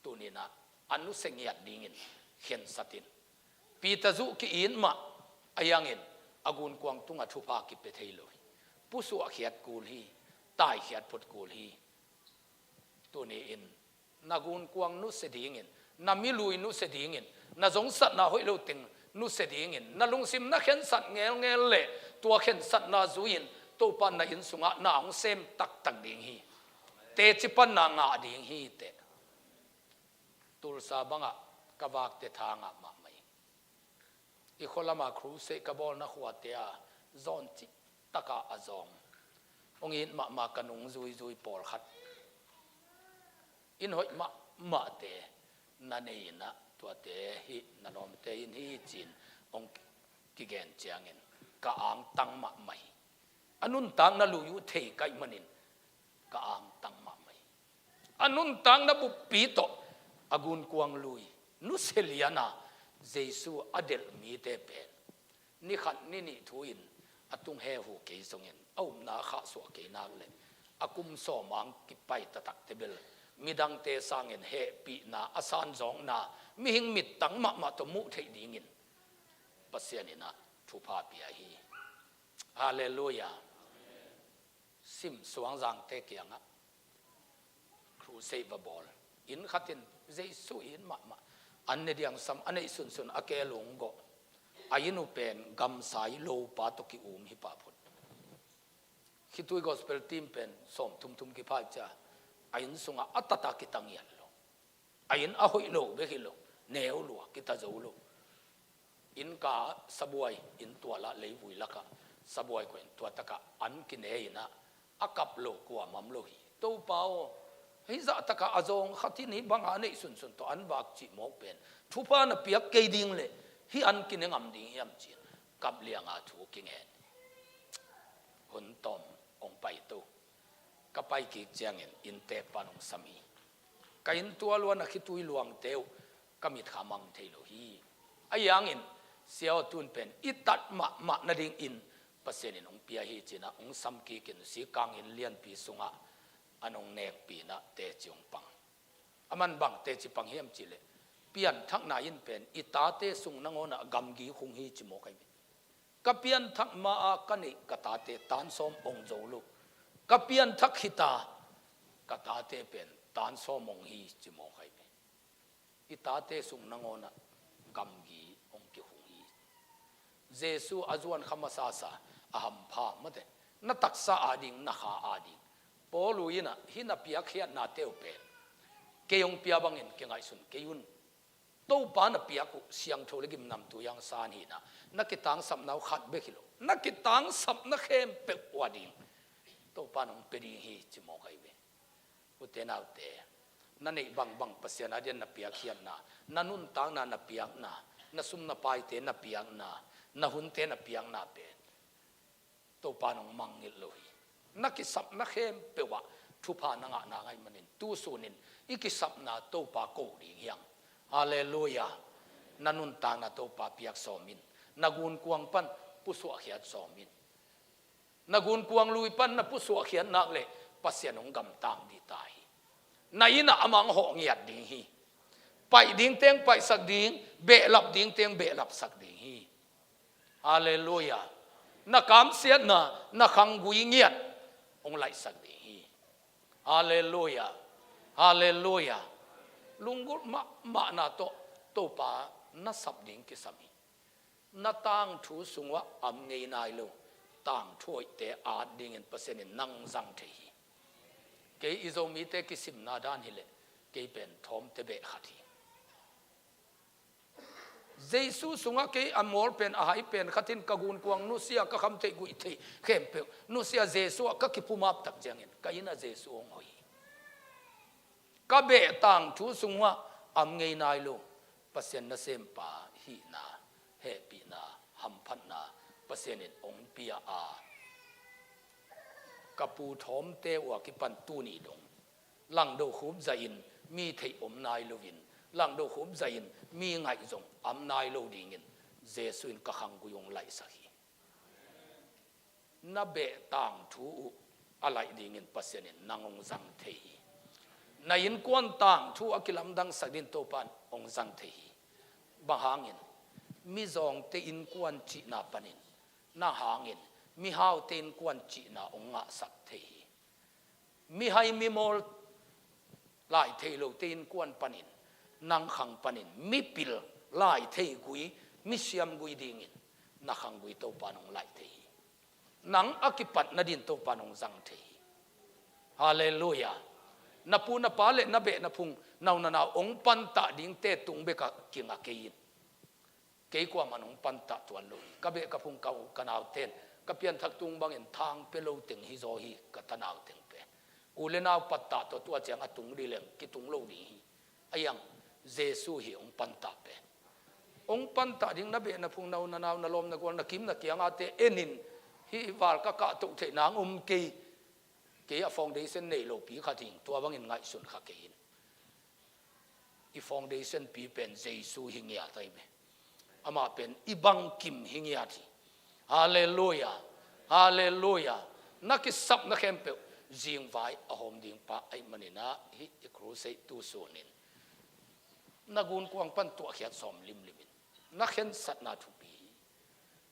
Tuninah a nusia ngiat dingin khensat in. Peter zuh ki-it mah a hiangin a gunkuang tungah thupha kipia thei lo hi. Pusuahkhiat kul hi, taikhiat phot kul hi. Tuni-in na gunkuang nusia dingin, na milui nusia dingin, na zongsatna hoih lo teng nusia dingin, na lungsim na khensat ngelngel le tua khensatna zui-in Topa na inn sungah na hong sem taktak ding hi. Teci panna ngah ding hi teh. Tulsa bangah ka vakte tha ngah mahmah hi. I khualama crusade ka bawlna khuate a zawn cih takah a zawng hong it mahmah ka nung zuizui pawlkhat. Inn hoih mahmahte na nei inah tuate hih na lawmte inn hi ci-in hong kigen ciangin ka angtang mahmah hi. A nuntakna lui uh thei ka hih manin ka angtang mahmah hi. A nuntakna buppi tawh a gunkuang lui nusia liana Jesu a delh mite pen ni khat ni nih thu-in a tung hehu kei zongin a upna a khahsuah kei nak leh a kum sawm ang kipai taktakte bel midangte sangin hehpihna a sanzawkna mihing mittang mahmah tawh muh theih dingin Pasian inah thupha pia hi. Halleluiah. Sim Suangzangte kiangah crusade va bawl. Inn khatin Jesu inn mahmah. An ne diang sam a neih sunsun a ke lunggo. A inn uh pen gamsai lopa tawh ki-um hi pah phot. Khitui gospel team pen sawm thum thum kipha cia. A inn sungah a tata kita ngiat lo. A inn a hoih lo bek hi lo. Neu lua kita zo lo. Innka sabuai, inn tualah leivui lakah sabuai kua in tua takah an kine inah a kap lo kua mam lo hi. Topa aw, hih zah takah a zawng khatin hih banga neih sunsun tawh an vak cih mawk pen thupha na piak kei ding leh hih an kine ngam ding hiam ci-in kap lianga thu kingen. Hun tawm hong paito. Ka pai kik ciangin innteek pan hong sam hi. Ka inn tua luan a khitui luangte uh ka mitkha mang thei lo hi. A hiangin sia aw tun pen i tat mahmah nadingin Pasian in hong pia hi cinah hong sam kikin sikang inn lianpi sungah an hong nekpi inah teci hong pang. A man bang teci pang hiam cihleh pianthakna in pen i tate sung nangawnah gamgi khung hi ci mawk ahi ve. Ka pianthak ma-a ka neih ka tate tan sawm hong zo lo. Ka pianthak khita ka tate pen tan sawm hong hi ci mawk ahi ve. I tate sung nangawnah gamgi hong kihung hi. Jesu a zuan kha masasa a hampha mate na taksa ading na kha ading Paul uh inah hih na piakkhiatnate uh pen kei hong pia bangin kingaihsun kei un. Topa na piak uh siangtho le gimnamtui hong san hinah na kitangsapna uh khat bek hi lo. Na kitangsapna khempeuh uh ading Topa in hong pia ding hi ci mawk ahi ve. Ute naute, na neih bangbang Pasian adian na piakkhiatna, na nuntakna na piakna, na sum na paite na piakna, na hunte na piakna pen Topa in hong mangngilh lo hi. Na kisapna khempeuh ah thupha na ngahna ngaih manin tusunin i kisapna Topa ko ding hi hang. Halleluiah. Na nuntakna Topa piak sawm in. Na gunkuang pan pusuahkhiat sawm in. Na gunkuang lui pan na pusuahkhiat nak leh Pasian hong gamtang dih ta hi. Na innah amah hong hawh ngiat ding hi. Paih ding teng paihsak ding, behlap ding teng behlapsak ding hi. Halleluiah. Na kamsiatna, na khanggui ngiat hong laihsak ding hi. Halleluiah. Halleluiah. Lunggulh mahmahna tawh Topa na sap ding kisam hi. Na tangthu sungah am ngei nai lo tangthu hoihte at dingin Pasian in nang zang thei hi. Kei i Zomite kisimna dan hileh kei pen thawmte beh khat hi. Jesu sungah kei a mawl pen, a hai pen khatin ka gunkuang nusia, ka khamtheih guihtheih khempeuh nusia Jesu ah ka kipumap tak ciangin ka inn ah Jesu hong hoih hi. Ka beh tangthu sungah am ngei nai lo Pasian nasempa hihna, hehpihna, hamphatna Pasian in hong pia a, ka pu thawmte uh a kipan tuni dong langdo khup zahin mi theih om nai loin, langdo khup zahin mi ngaih zong am nai lo dingin Jesu in ka khanggui hong laihsak hi. Na beh tangthu uh a laih dingin Pasian in nang hong zang thei hi. Na innkuan tangthu a kilamdangsak dingin Topa in hong zang thei hi. Bang hangin? Mizawngte innkuan cihna panin, nang hangin mihaute innkuan cihna hong ngahsak thei hi. Mihai mimawl lai thei lote innkuan panin, nang khang panin mipil lai thei gui, misiam gui dingin na khanggui Topa in hong laih thei hi. Nang a kipat nadin Topa in hong zang thei hi. Halleluiah. Na pu na pa le na beh na phung, na u na nau hong pantah dingte tung bekah kinga kei in. Kei kuamah in hong pantah tuan lo hi. Ka beh ka phung, ka u ka nauten ka pianthak tung bangin thang pia lo teng hi zaw hi, ka tanau teng pen. U le nau pattah tawh tua ciang a tung dih leng kitung lo ding hi. A iang Jesu hi hong pantah pen. Hong pantah ding na beh na phung, na u na nau, na lawm na gual, na kim na kiangate en in, hih val ka kahtoh theih nang om kei. Kei a foundation nei lopi khat hing, tua bangin ngaihsun kha kei in. I foundation pi pen Jesu hi ngiat ahi ve. Amah pen i bangkim hi ngiat hi. Halleluiah. Halleluiah. Na kisapna khempeuh zingvai a hawm ding pa ahih manin ah, hih i crusade tu sunin na gunkuang pan tuahkhiat sawm limlimin na khensatna thupi hi.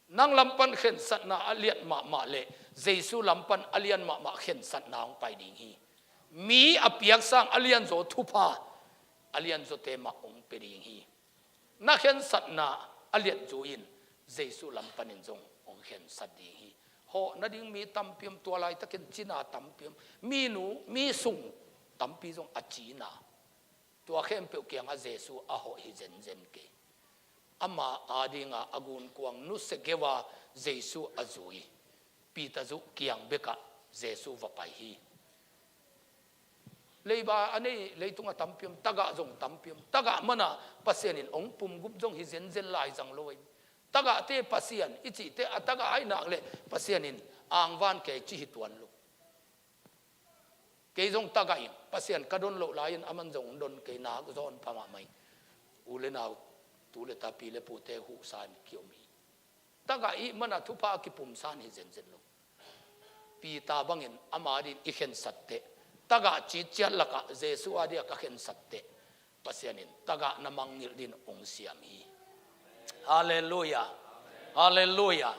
Nang lam pan khensatna a lian mahmah le Jesu lam pan a lian mahmah khensatna hong pai ding hi. Mi a piaksa a lianzaw thupha a lianzawte mah hong pia ding hi. Na khensatna a lianzu in Jesu lam panin zong hong khensat ding hi. Hawh nading mi tampi om, tua laitakin cina tampi om, minu, mi sung tampi zong a cina. Tua khempeuh kiangah Jesu a hawh hi zenzen kei. Ama adinga a gunkuang nusia geu a Jesu a zui Peter zuh kiang bekah Jesu va pai hi. Leiba a nei leitung a tampi om, tagah zong tampi om. Tagah mana Pasian in hong pumgup zong hi zenzen lai zang lo ahi. Tagahte Pasian i cihte a tagah ahi nak le Pasian in angvan kei ci hi tuan lo. Kei zong tagah in Pasian ka don loh lai-in aman zong hong don kei, nak zawn pha mahmah hi. U le nau, tu le ta, pi le pute huhsa in kiom hi. Tagah i mana thupha a kipumsa in hi zenzen lo. Peter bangin ama din i khensat teh, tagah citciat lakah Jesu a dia ka khensat teh, Pasian in tagah na mangngilh din hong siam hi. Halleluiah. Halleluiah.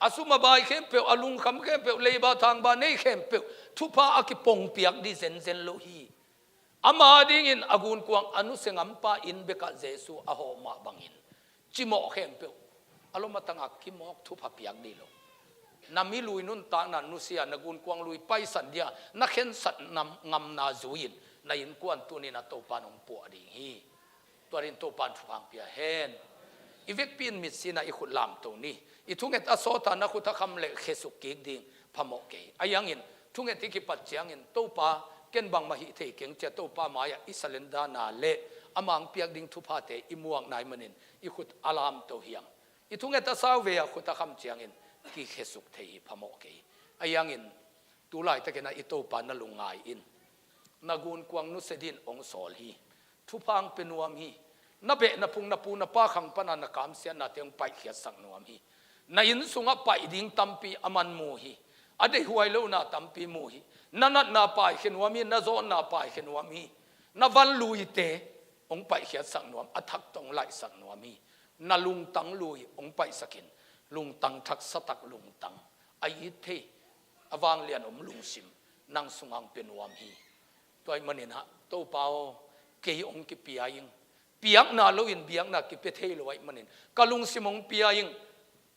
A sum a bai khempeuh, a lungkham khempeuh, leiba thangba nei khempeuh thupha a kipongpiak dih zenzen lo hi. Ama dingin a gunkuang a nusia ngampa inn bekah Jesu a hawh mah bangin cimawh khempeuh a lom a tangah kimawk thupha piak dih lo. Na mi lui nuntakna nusia, na gunkuang lui paisan dia na khensat nam-, ngamna zui-in na innkuan tunin a Topa in hong puah ding hi. Tua din Topa in thupha hong pia hen. I vekpi in mitsi-in ah i khut lamto ni. I thunget a sawt a, na khut a kham le khesuk kik ding phamawh kei. A iangin thunget i kipat ciangin, Topa, ken bangmah hih thei keng, ci-a Topa mai-ah i salendana le amah hong piak ding thuphate i muak nai manin i khut a lamto hi hang. I thunget a sau vei-a khut a kham ciangin kikhesuk thei hi, phamawh kei. A iangin tu laitakin ah i Topa na lungngai in. Na gunkuang nusia din hong sawl hi. Thupha hong pia nuam hi. Na beh na phung, na pu na pa khang pana na kamsiatnate hong paihkhiatsak nuam hi. Na inn sungah paih ding tampi aman mu hi. A deihhuai lohna tampi mu hi. Na natna paikhia nuam hi, na zawnna paikhia nuam hi. Na van luite hong paihkhiatsak nuam, a thak tawh hong laihsak nuam hi. Na lungtang lui hong paihsak in, lungtang thak, satak lungtang, a it thei, a vanglian om lungsim nang sungah hong pia nuam hi. Tua ahih manin ah, Topa aw, kei hong kipia ing. Piakna loin biakna kipia thei lo ahih manin ka lungsim hong pia ing.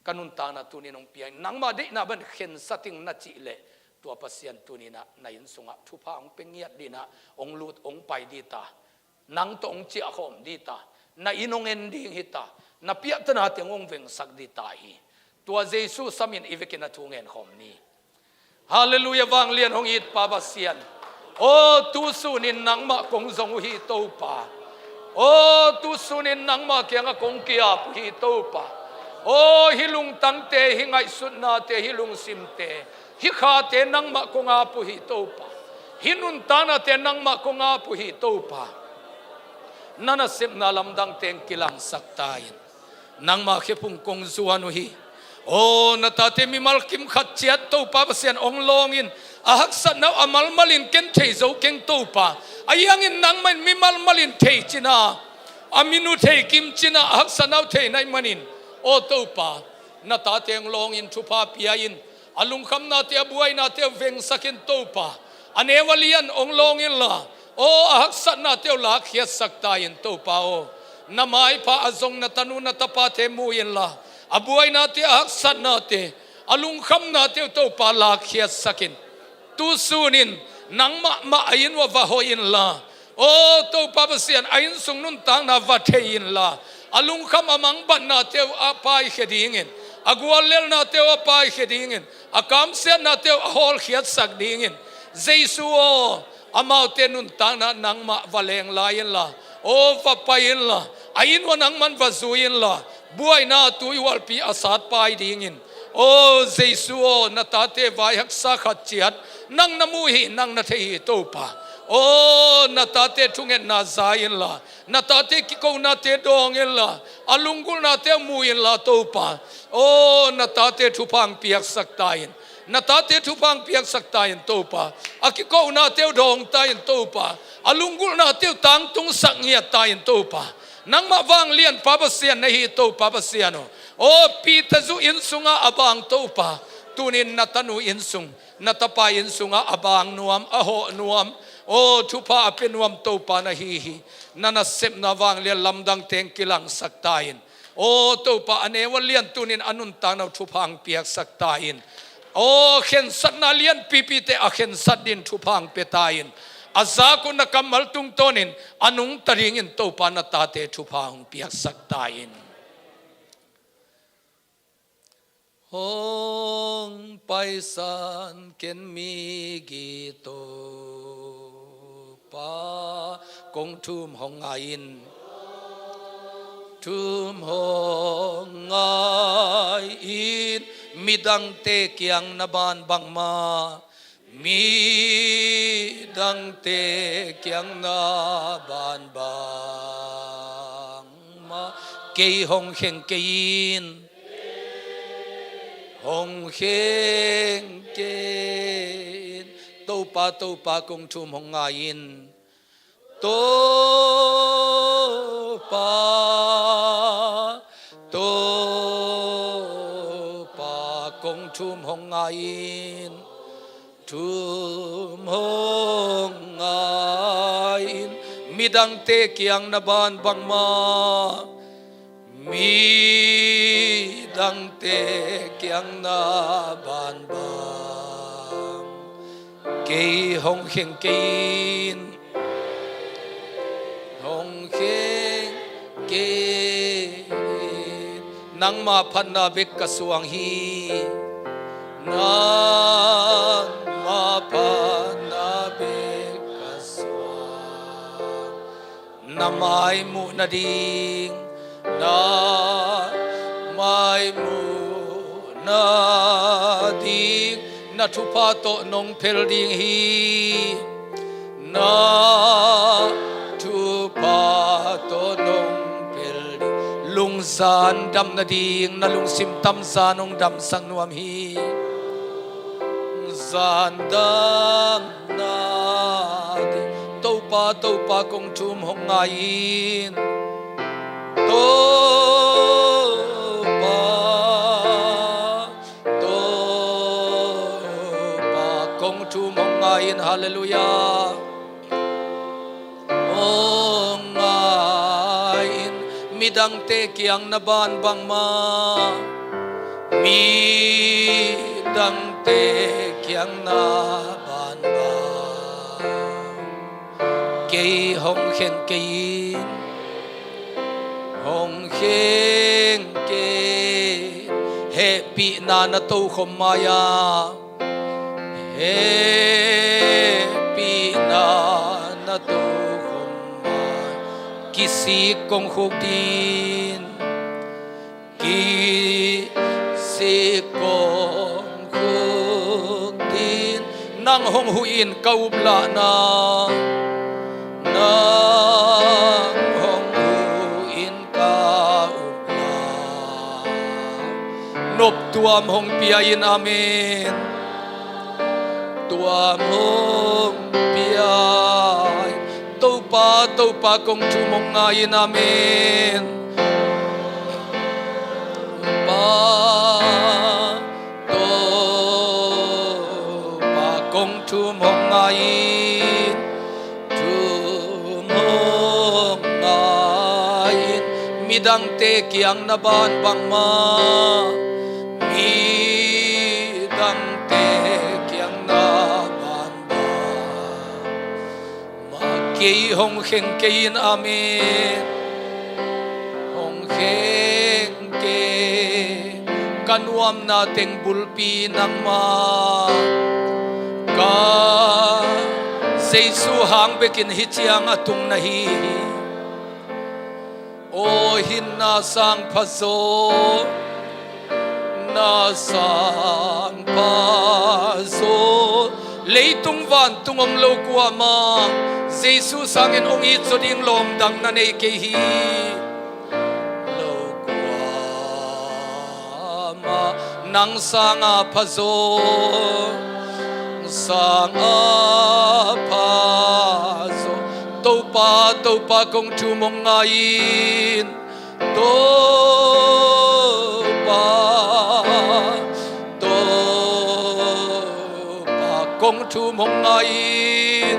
Ka nuntakna tunin hong pia ing. Nangma deihna bang khensat ing na cih leh Tua Pasian tuni-in ah na inn sungah thupha hong pia ngiat ding in ah hong lut hong pai ding ta. Nang tawh hong ciahkhawm ding ta. Na inn hong en ding hi ta. Na piahtana teng hong vengsak ding ta hi. Tua Jesu samin i vekin a thu ngen khawm ni. Halleluiah, vanglian hong it Pa Pasian. Aw, tu sunin nangmah kong zong uh hi Topa. Aw, tu sunin nangmah kiangah kong ki-ap uh hi Topa. Aw, hih lungtangte, hih ngaihsutnate, hih lungsimte, hih khate nangmah kong ap uh hi Topa. Hih nuntaknate nangmah kong ap uh hi Topa. Na nasepna lamdang teng kilangsak ta in. Nangmah khephung kong zuan uh hi. Aw, na tate mimal kim khat ciat Topa Pasian hong lawng in, a haksatna uh a malmal in ken thei zo keng Topa. Ahi hangin nangmah in mimalmal in thei cin a, a min uh thei kim cin a, a haksatna uh thei na hih manin, aw Topa, na tate hong lawng in thupha pia in, a lungkhamnate, a buainate uh vengsak in Topa. A neu a lian hong lawng inla, aw, a haksatnate uh lakkhiatsak ta in Topa aw. Na maipha a zong na tanu na tapate mu inla, a buainate, a haksatnate, a lungkhamnate uh Topa lakkhiatsak in. Tu sunin nangmah mah a inn uh ah va hoih inla, aw Topa Pasian, a inn sung nuntakna va thei inla, a lungkham a mangbatnate uh a paikhia dingin, a guallelnate uh a paikhia dingin, a kamsiatnate uh a hawlkhiatsak dingin, Jesu aw, amaute nuntakna nangmah va leng lai inla, aw va pai inla, a inn uh ah nangman va zui inla, buaina tuihualpi a satpai dingin. Aw Jesu aw, na tate vai haksa khat ciat nang na mu hi, nang na thei hi Topa. Aw, na tate thungetna za inla, na tate kikonate dawng inla, a lunggulhnate mu inla Topa. Aw, na tate thupha hong piaksak ta in. Na tate thupha hong piaksak ta in Topa. A kikonate uh dawng ta in Topa. A lunggulhnate uh tangtungsak ngiat ta in Topa. Nangmah vanglian Pa Pasian na hi Topa Pasian aw. Aw, Peter zu inn sungah a bang Topa, tunin na tanu inn sung, na tapa inn sungah a bang nuam, a hawh nuam, aw thupha a pia nuam Topa na hi hi. Na nasepna vanglian lamdang teng kilangsak ta in. Aw Topa, a neu a lian tunin a nuntakna uh thupha hong piaksak ta in. Aw, khensatna lianpipite a khensat ding thupha hong pia ta in. A zak uh na kammal tungtawnin a nungta dingin Topa na tate thupha hong piaksak ta in. Hong paisan ken migi Topa, kong thum hong ngai in. Thum hong ngai in, midangte kiang na ban bangmah, midangte kiang na ban bangmah, kei hong kheng kei in, hong kheng kei in. Topa, Topa, kong thum hong ngai in. Topa, Topa, kong thum hong ngai in. Thum hong ngai in, midangte kiang na ban bangmah, midangte kiang na ban bang, kei hong kheng kei in, hong kheng kei in. Nangma phatna bek ka suang hi. Nangma phatna bek ka suang. Na mai muh nading, na mai muh nading, na thupha tawh nong phel ding hi. Na thupha tawh nong phel ding. Lungzan dam nading, na lungsim tam zan hong damsak nuam hi. Zan dam nading. Topa, Topa, kong thum hong ngai in. Topa, Topa, kong thum hong ngai in. Halleluiah. Hong ngai in, midangte kiang na ban bangmah, midangte kiang na bangbang. Kei hong kheng kei in, hong kheng kei in. Hehpihna na tokhom mai-a, hehpihna na tokhom mai-a, kisik kong khuk ding, kisik kong khuk ding. Nang hong huh in ka uplahna, nang hong huh in ka uplahna. Nop tuam hong pia in, amen. Tuam hong pia in. Topa, Topa kong thum hong ngai in, amen. Topa, Topa kong thum hong ngai in, thum hong ngai in. Midangte kiang na bangbang mah, midangte kiang na bangbang mah. Kei hong kheng kei in, amen. Hong kheng kei. Ka nuamna teng bulpi nangmah. Ka Jesu hang bekin hih ciang a tung na hi hi. Aw hinna sang phazaw, na sang phazaw. Leitung vantung om lo kuamah, Jesu sangin hong itzaw ding lawm dang na nei kei hi. Lo kuamah, nang sang a phazaw, sang a phazaw. Topa, Topa kong thum hong ngai in. Topa, Topa kong thum hong ngai in,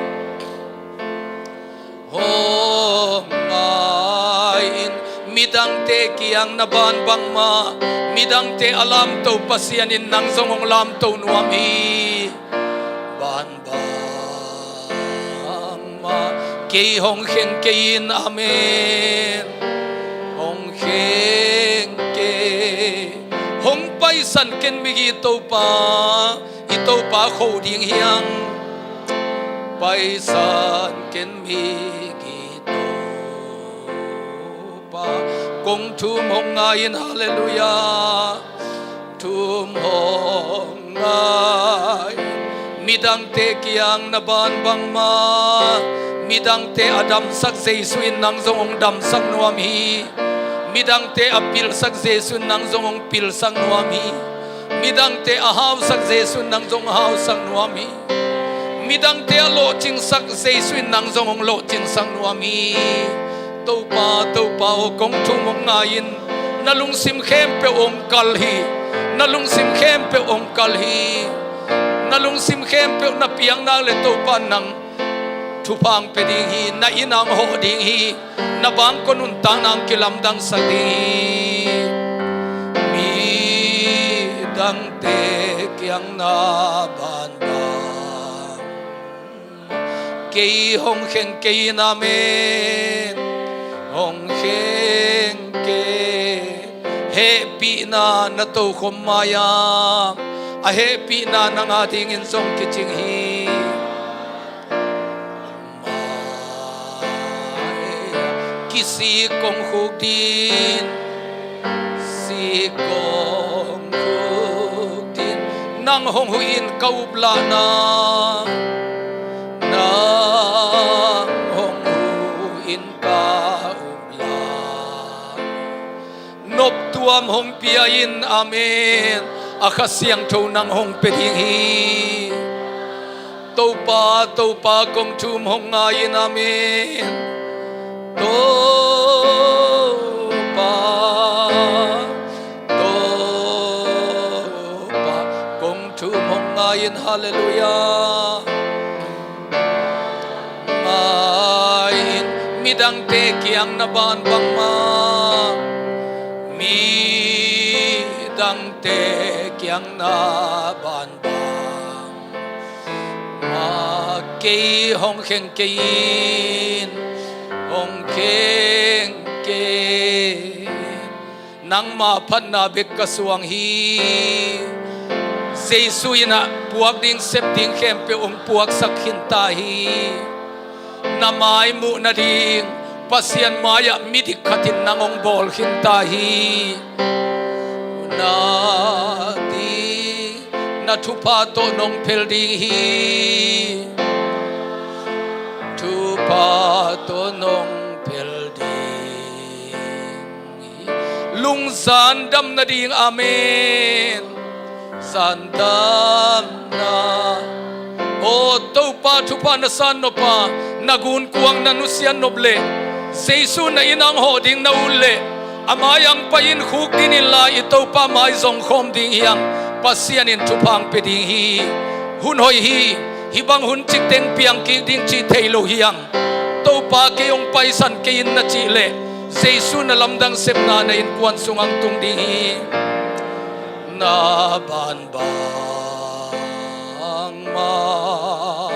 hong ngai in. Midangte kiang na bangbang mah, midangte a lamto Pasian in nang zong hong lamto nuam hi. Bangbang mah. Kei hong kheng kei in, amen. Hong kheng kei. Hong paisan ken migih Topa, i Topa kho ding hi hang. Paisan ken migih Topa. Kong thum hong ngai in, halleluiah. Thum hong ngai. Midangte kiang na bangbang mah, midangte a damsak Jesu in nang zong hong damsak nuam hi. Midangte a pilsak Jesu in nang zong hong pilsak nuam hi. Midangte a hausak Jesu in nang zong hausak nuam hi. Midangte a lawhcingsak Jesu in nang zong hong lawhcingsak nuam hi. Topa, Topa aw, kong thum hong ngai in. Na lungsim khempeuh hong kal hi. Na lungsim khempeuh hong kal hi. Na lungsim khempeuh na piak nak leh Topa nang thupha hong pia ding hi. Na inn ah hong hawh ding hi. Na bangkua nuntakna hong kilamdangsak ding hi. Midangte kiang na bangbang. Kei hong kheng kei in, amen. Hong kheng kei. Hehpihna na tokhom mai-a, a hehpihna nang adingin zong kicing hi. Mai-a kisik kong khuk ding, sik kong khuk ding. Nang hong huh in ka uplahna, nang hong huh in ka uplahna. Nop tuam hong pia in, amen. A Kha Siangtho nang hong pia ding hi. Topa, Topa kong thum hong ngai in, amen. Topa, Topa kong thum hong ngai in, halleluiah. Ngai in. Midangte kiang na bangbang mah, midangte kiang na bangbang. Kei hong kheng kei in, hong kheng kei in. Nangma phatna bek ka suang hi. Jesu in ah puak ding, sep ding khempeuh hong puaksak khin ta hi. Na mai muh nading, Pasian mai-ah midik khat in nang hong bawl khin ta hi. Na ding, na thupha tawh nong phel ding hi. Thupha tawh nong phel ding hi. Lungzan dam nading, amen. Zan damna. Aw Topa, thupha na san nop a, na gunkuang na nusiat nop leh Jesu na inn ah hong hawh ding na ut leh, a mai-ah hong pai-in khukdin inla, i Topa mai zong khawm ding hi hang. Pasian in thupha hong pia ding hi. Hun hoih hi. Hih bang hun cikteng piang kik ding cih thei lo hi hang. Topa, kei hong paisan kei in na cih leh, Jesu na lamdang sepna na innkuan sungah hong tung ding hi. Na bangbang mah.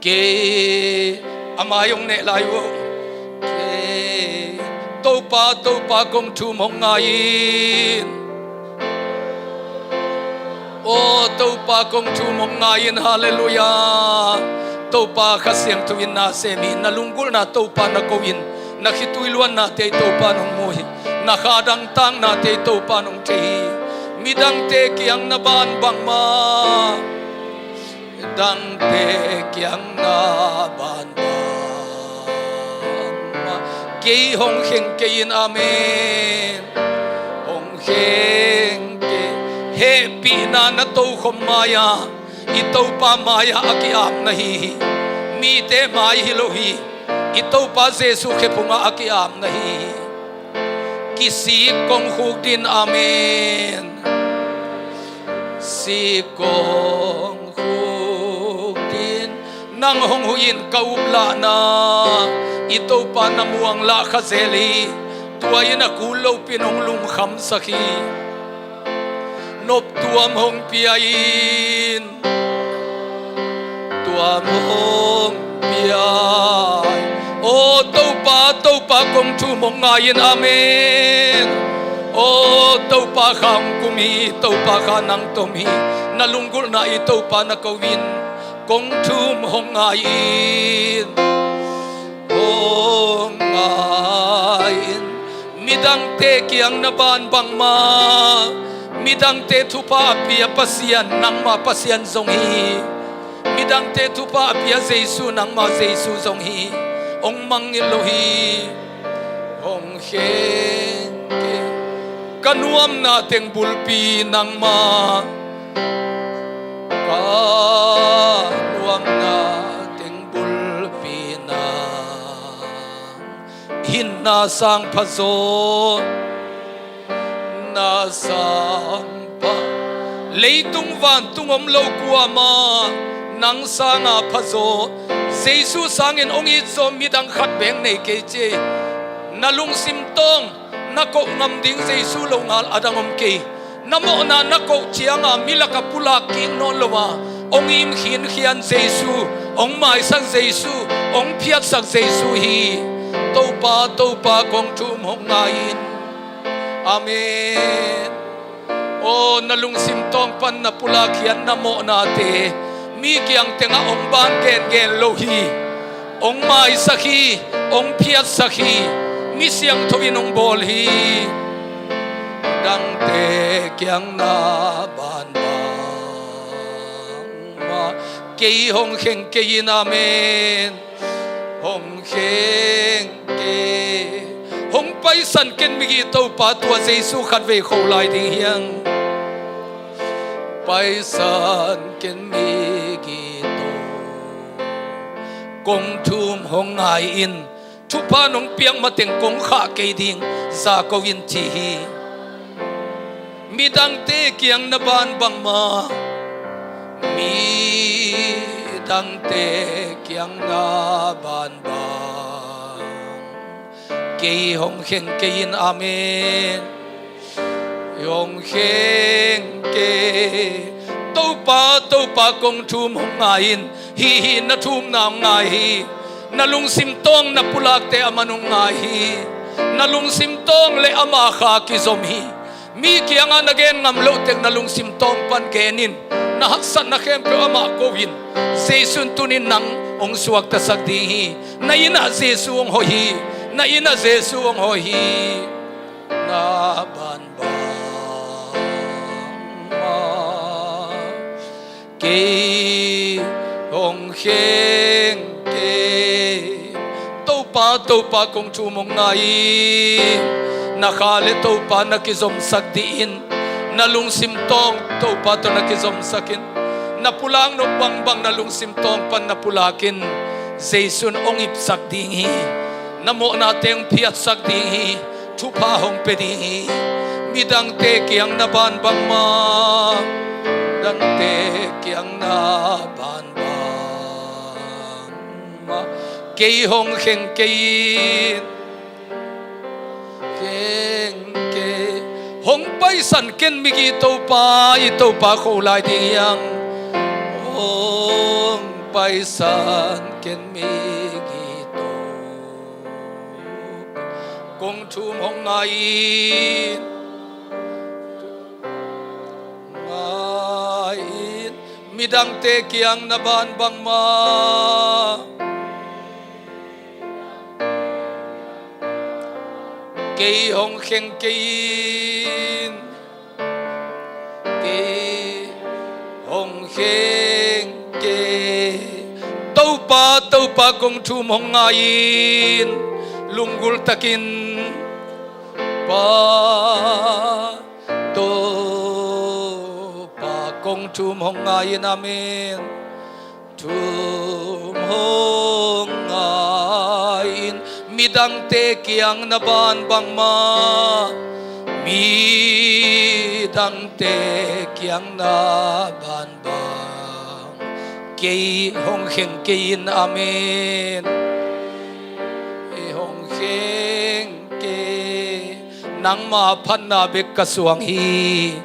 Kei, a mai hong neh lai uh. Kei, Topa, Topa, kong thum hong ngai in. Aw Topa, kong thum hong ngai in. Halleluiah. Topa Kha Siangtho in na sem hi. Na lunggulhna Topa na ko in, na khitui luannate Topa nong mu hi. Na kha dangtaknate Topa nong thei hi. Midangte kiang na ban bangmah, midangte kiang na ban bangmah, kei hong kheng kei in. Amen. Hong kheng kei. Hehpihna na tokhom mai-ah, i Topa mai-ah a ki-apna hi hi. Mite mai hi lo hi. I Topa Jesu khephungah a ki-apna hi hi. Kisik kong khukdin. Amen. Sik kong khukdin. Nang hong huhin ka uplahna, i Topa na muang lah kha zel hi. Tua in a kul lopin hong lungkhamsak hi. Nop tuam hong pia in. Tuam hong pia in. Aw Topa, Topa, kong thum hong ngai in. Amen. Aw Topa, kha hong kum hi. Topa, kha nang tom hi. Na lunggulhna i Topa na ko in. Kong thum hong ngai in. Hong ngai in. Midangte kiang na ban bangmah, midangte thupha a pia Pasian, nangmah Pasian zong hi. Midangte thupha a pia Jesu, nangmah Jesu zong hi. Hong mangngilh lo hi. Hong kheng kei. Ka nuamna teng bulpi nangmah. Ka nuamna teng bulpi nang. Hih na sang phazaw, na sang pha. Leitung vantung om lo kuamah nang sanga phazaw. Jesu sangin hong itzaw midang khat bek nei kei ci. Na lungsim tawng na koh ngam ding Jesu lo ngal a dang om kei. Na mawhna na koh cianga mi lakah pulak kik nawn lo a, hong im khinkhian Jesu, hong maisak Jesu, hong phiatsak Jesu hi. Topa, Topa, kong thum hong ngai in. Amen. Aw, na lungsim tawng pan na pulak khian na mawhnate mi kiang tengah hong ban gengen lo hi. Hong maisak hi, hong phiatsak hi. Mi siangtho in hong bawl hi. Midangte kiang na ban bangmah, kei hong kheng kei in. Amen. Hong kheng kei. Hong paisan ken migi Topa, tua Jesu khatvei kho lai ding hi hang. Paisan ken migi Topa, kong thum hong ngai in. Thupha nong piak mateng kong khah kei ding, za ko in ci hi. Midangte kiang na ban bangmah, midangte kiang na ban bang, kei hong kheng kei in. Amen. Hong kheng kei. Topa, Topa, kong thum hong ngai in. Hih, hih na thumna hong ngai hi. Na lungsim tawng na pulakte aman hong ngai hi. Na lungsim tawng le ama kha kizom hi. Mi kiangah na gen ngam loh tek na lungsim tawng pan gen in. Na haksatna khempeuh amah ko in. Jesu in tuni-in nang hong suaktasak ding hi. Na innah Jesu hong hoih hi. Na innah Jesu hong hoih hi. Na bangbang mah kei hong kheng kei. Topa, Topa, kong thum hong ngai in. Na kha le Topa na kizomsak dih in. Na lungsim tawng Topa tawh na kizomsak in. Na pulak nop bangbang na lungsim tawng pan na pulak in. Jesu in hong ipsak ding hi. Na mawhnate hong phiatsak ding hi. Thupha hong pia ding hi. Midangte kiang na ban bangmah, midangte kiang na ban bangmah kei hong kheng kei in. Kheng kei. Hong paisan ken migih Topa, i Topa kho lai ding hi hang. Hong paisan ken migih Topa, kong thum hong ngai in. Ngai in. Midangte kiang na ban bangmah kei hong kheng kei in. Kei hong kheng kei. Topa, Topa, kong thum hong ngai in. Lunggulh takin Pa, Topa, kong thum hong ngai in. Amen. Thum hong ngai in. Midangte kiang na ban bangmah, midangte kiang na ban bang kei hong kheng kei in. Amen. Kei hong kheng kei. Nangma phatna bek ka suang hi.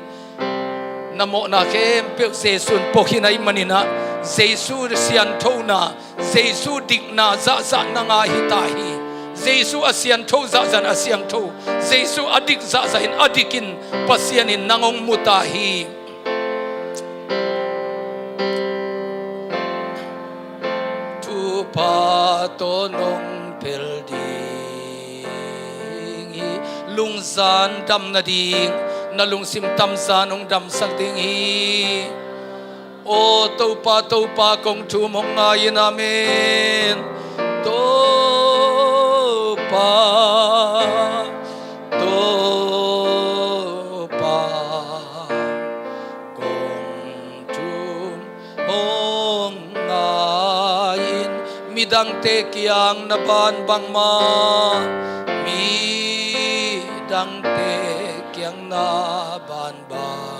Na mawhna khempeuh Jesu in pua khin ahih manin ah, Jesu sianthona, Jesu dikna zahzah na ngah hi ta hi. Jesu a siantho zahzah in a siangtho, Jesu a dik zahzah in a dik in Pasian in nang hong mu ta hi. Thupha tawh nong pel ding hi. Lungzan dam nading, na lungsim tamzan hong damsak ding hi. Aw Topa, Topa, kong thum hong ngai in. Amen. Topa, Topa, kong thum hong ngai in. Midangte kiang na ban bangmah, midangte kiang na ban bangmah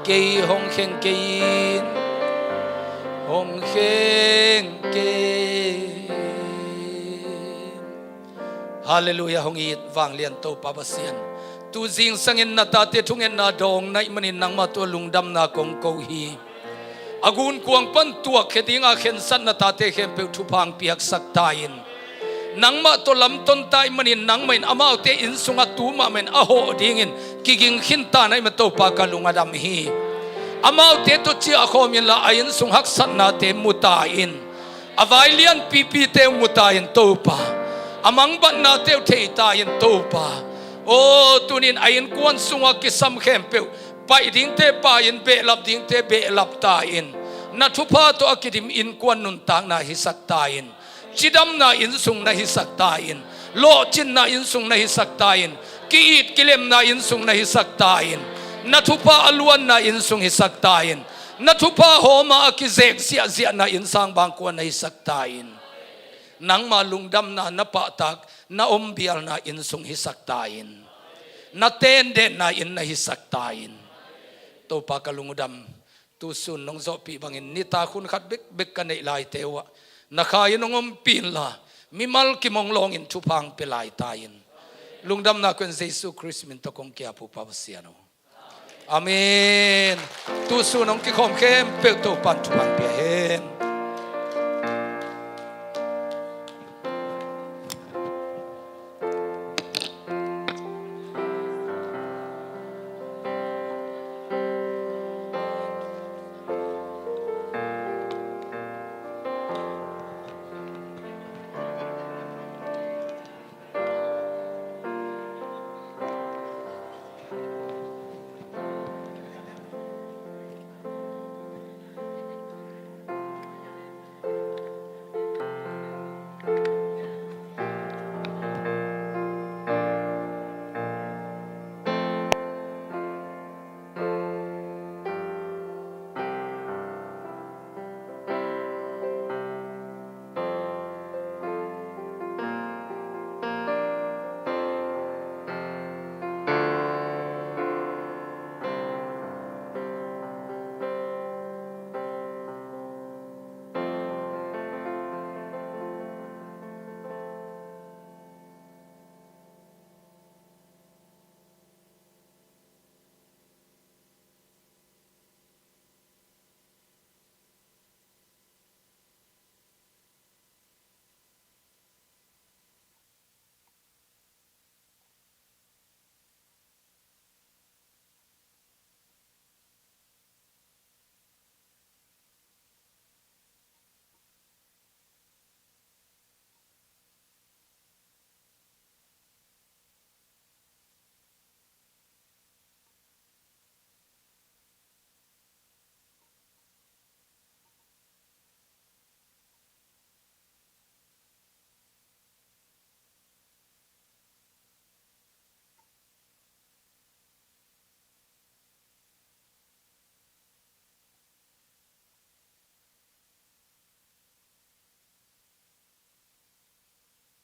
kei hong kheng kei in. Hong kheng kei in. Halleluiah. Hong it vanglian Topa Pasian, tu zingsangin na tate thungetna dawng na hih manin nangmah tawh lungdamna kong ko hi. A gunkuang pan tuakkhia dinga khensatna tate khempeuh thupha hong piaksak ta in. Nangmah tawh lamton ta hih manin nangmah in amaute inn sungah tu mahmah in a hawh dingin kiging khinta na hih man Topa ka lung a dam hi. Amaute tawh ciahkhawm inla a inn sung haksatnate mu ta in. A vai lianpipite uh mu ta in Topa. A mangbatnate uh thei ta in Topa. Aw tuni-in a innkuan sungah kisam khempeuh, paih dingte pai in, behlap dingte behlap ta in. Na thupha tawh a kidim innkuan nuntakna hisak ta in. Cidamna inn sung na hisak ta in. Lawhcinna inn sung na hisak ta in. Ki-it kilemna inn sung na hisak ta in. Na thupha a luanna inn sung hisak ta in. Na thupha hawma a kizek ziahziahna inn sang bangkua na hisak ta in. Nangma lungdamna na pahtak na ombialna inn sung hisak ta in. Na tendenna inn na hisak ta in. Topa ka lung uh dam. Tusun nong zawhpih bangin nitak hun khat bekbek ka neih laite uh ah na kha in hong ompih inla, mimal kim hong lawngin thupha hong pia lai ta in. Lungdamna kong Jesu Khrist min tawh kong ki-ap uh Topa Pasian aw. Amen. Tusun hong kikhawm khempeuh Topan thupha pia hen.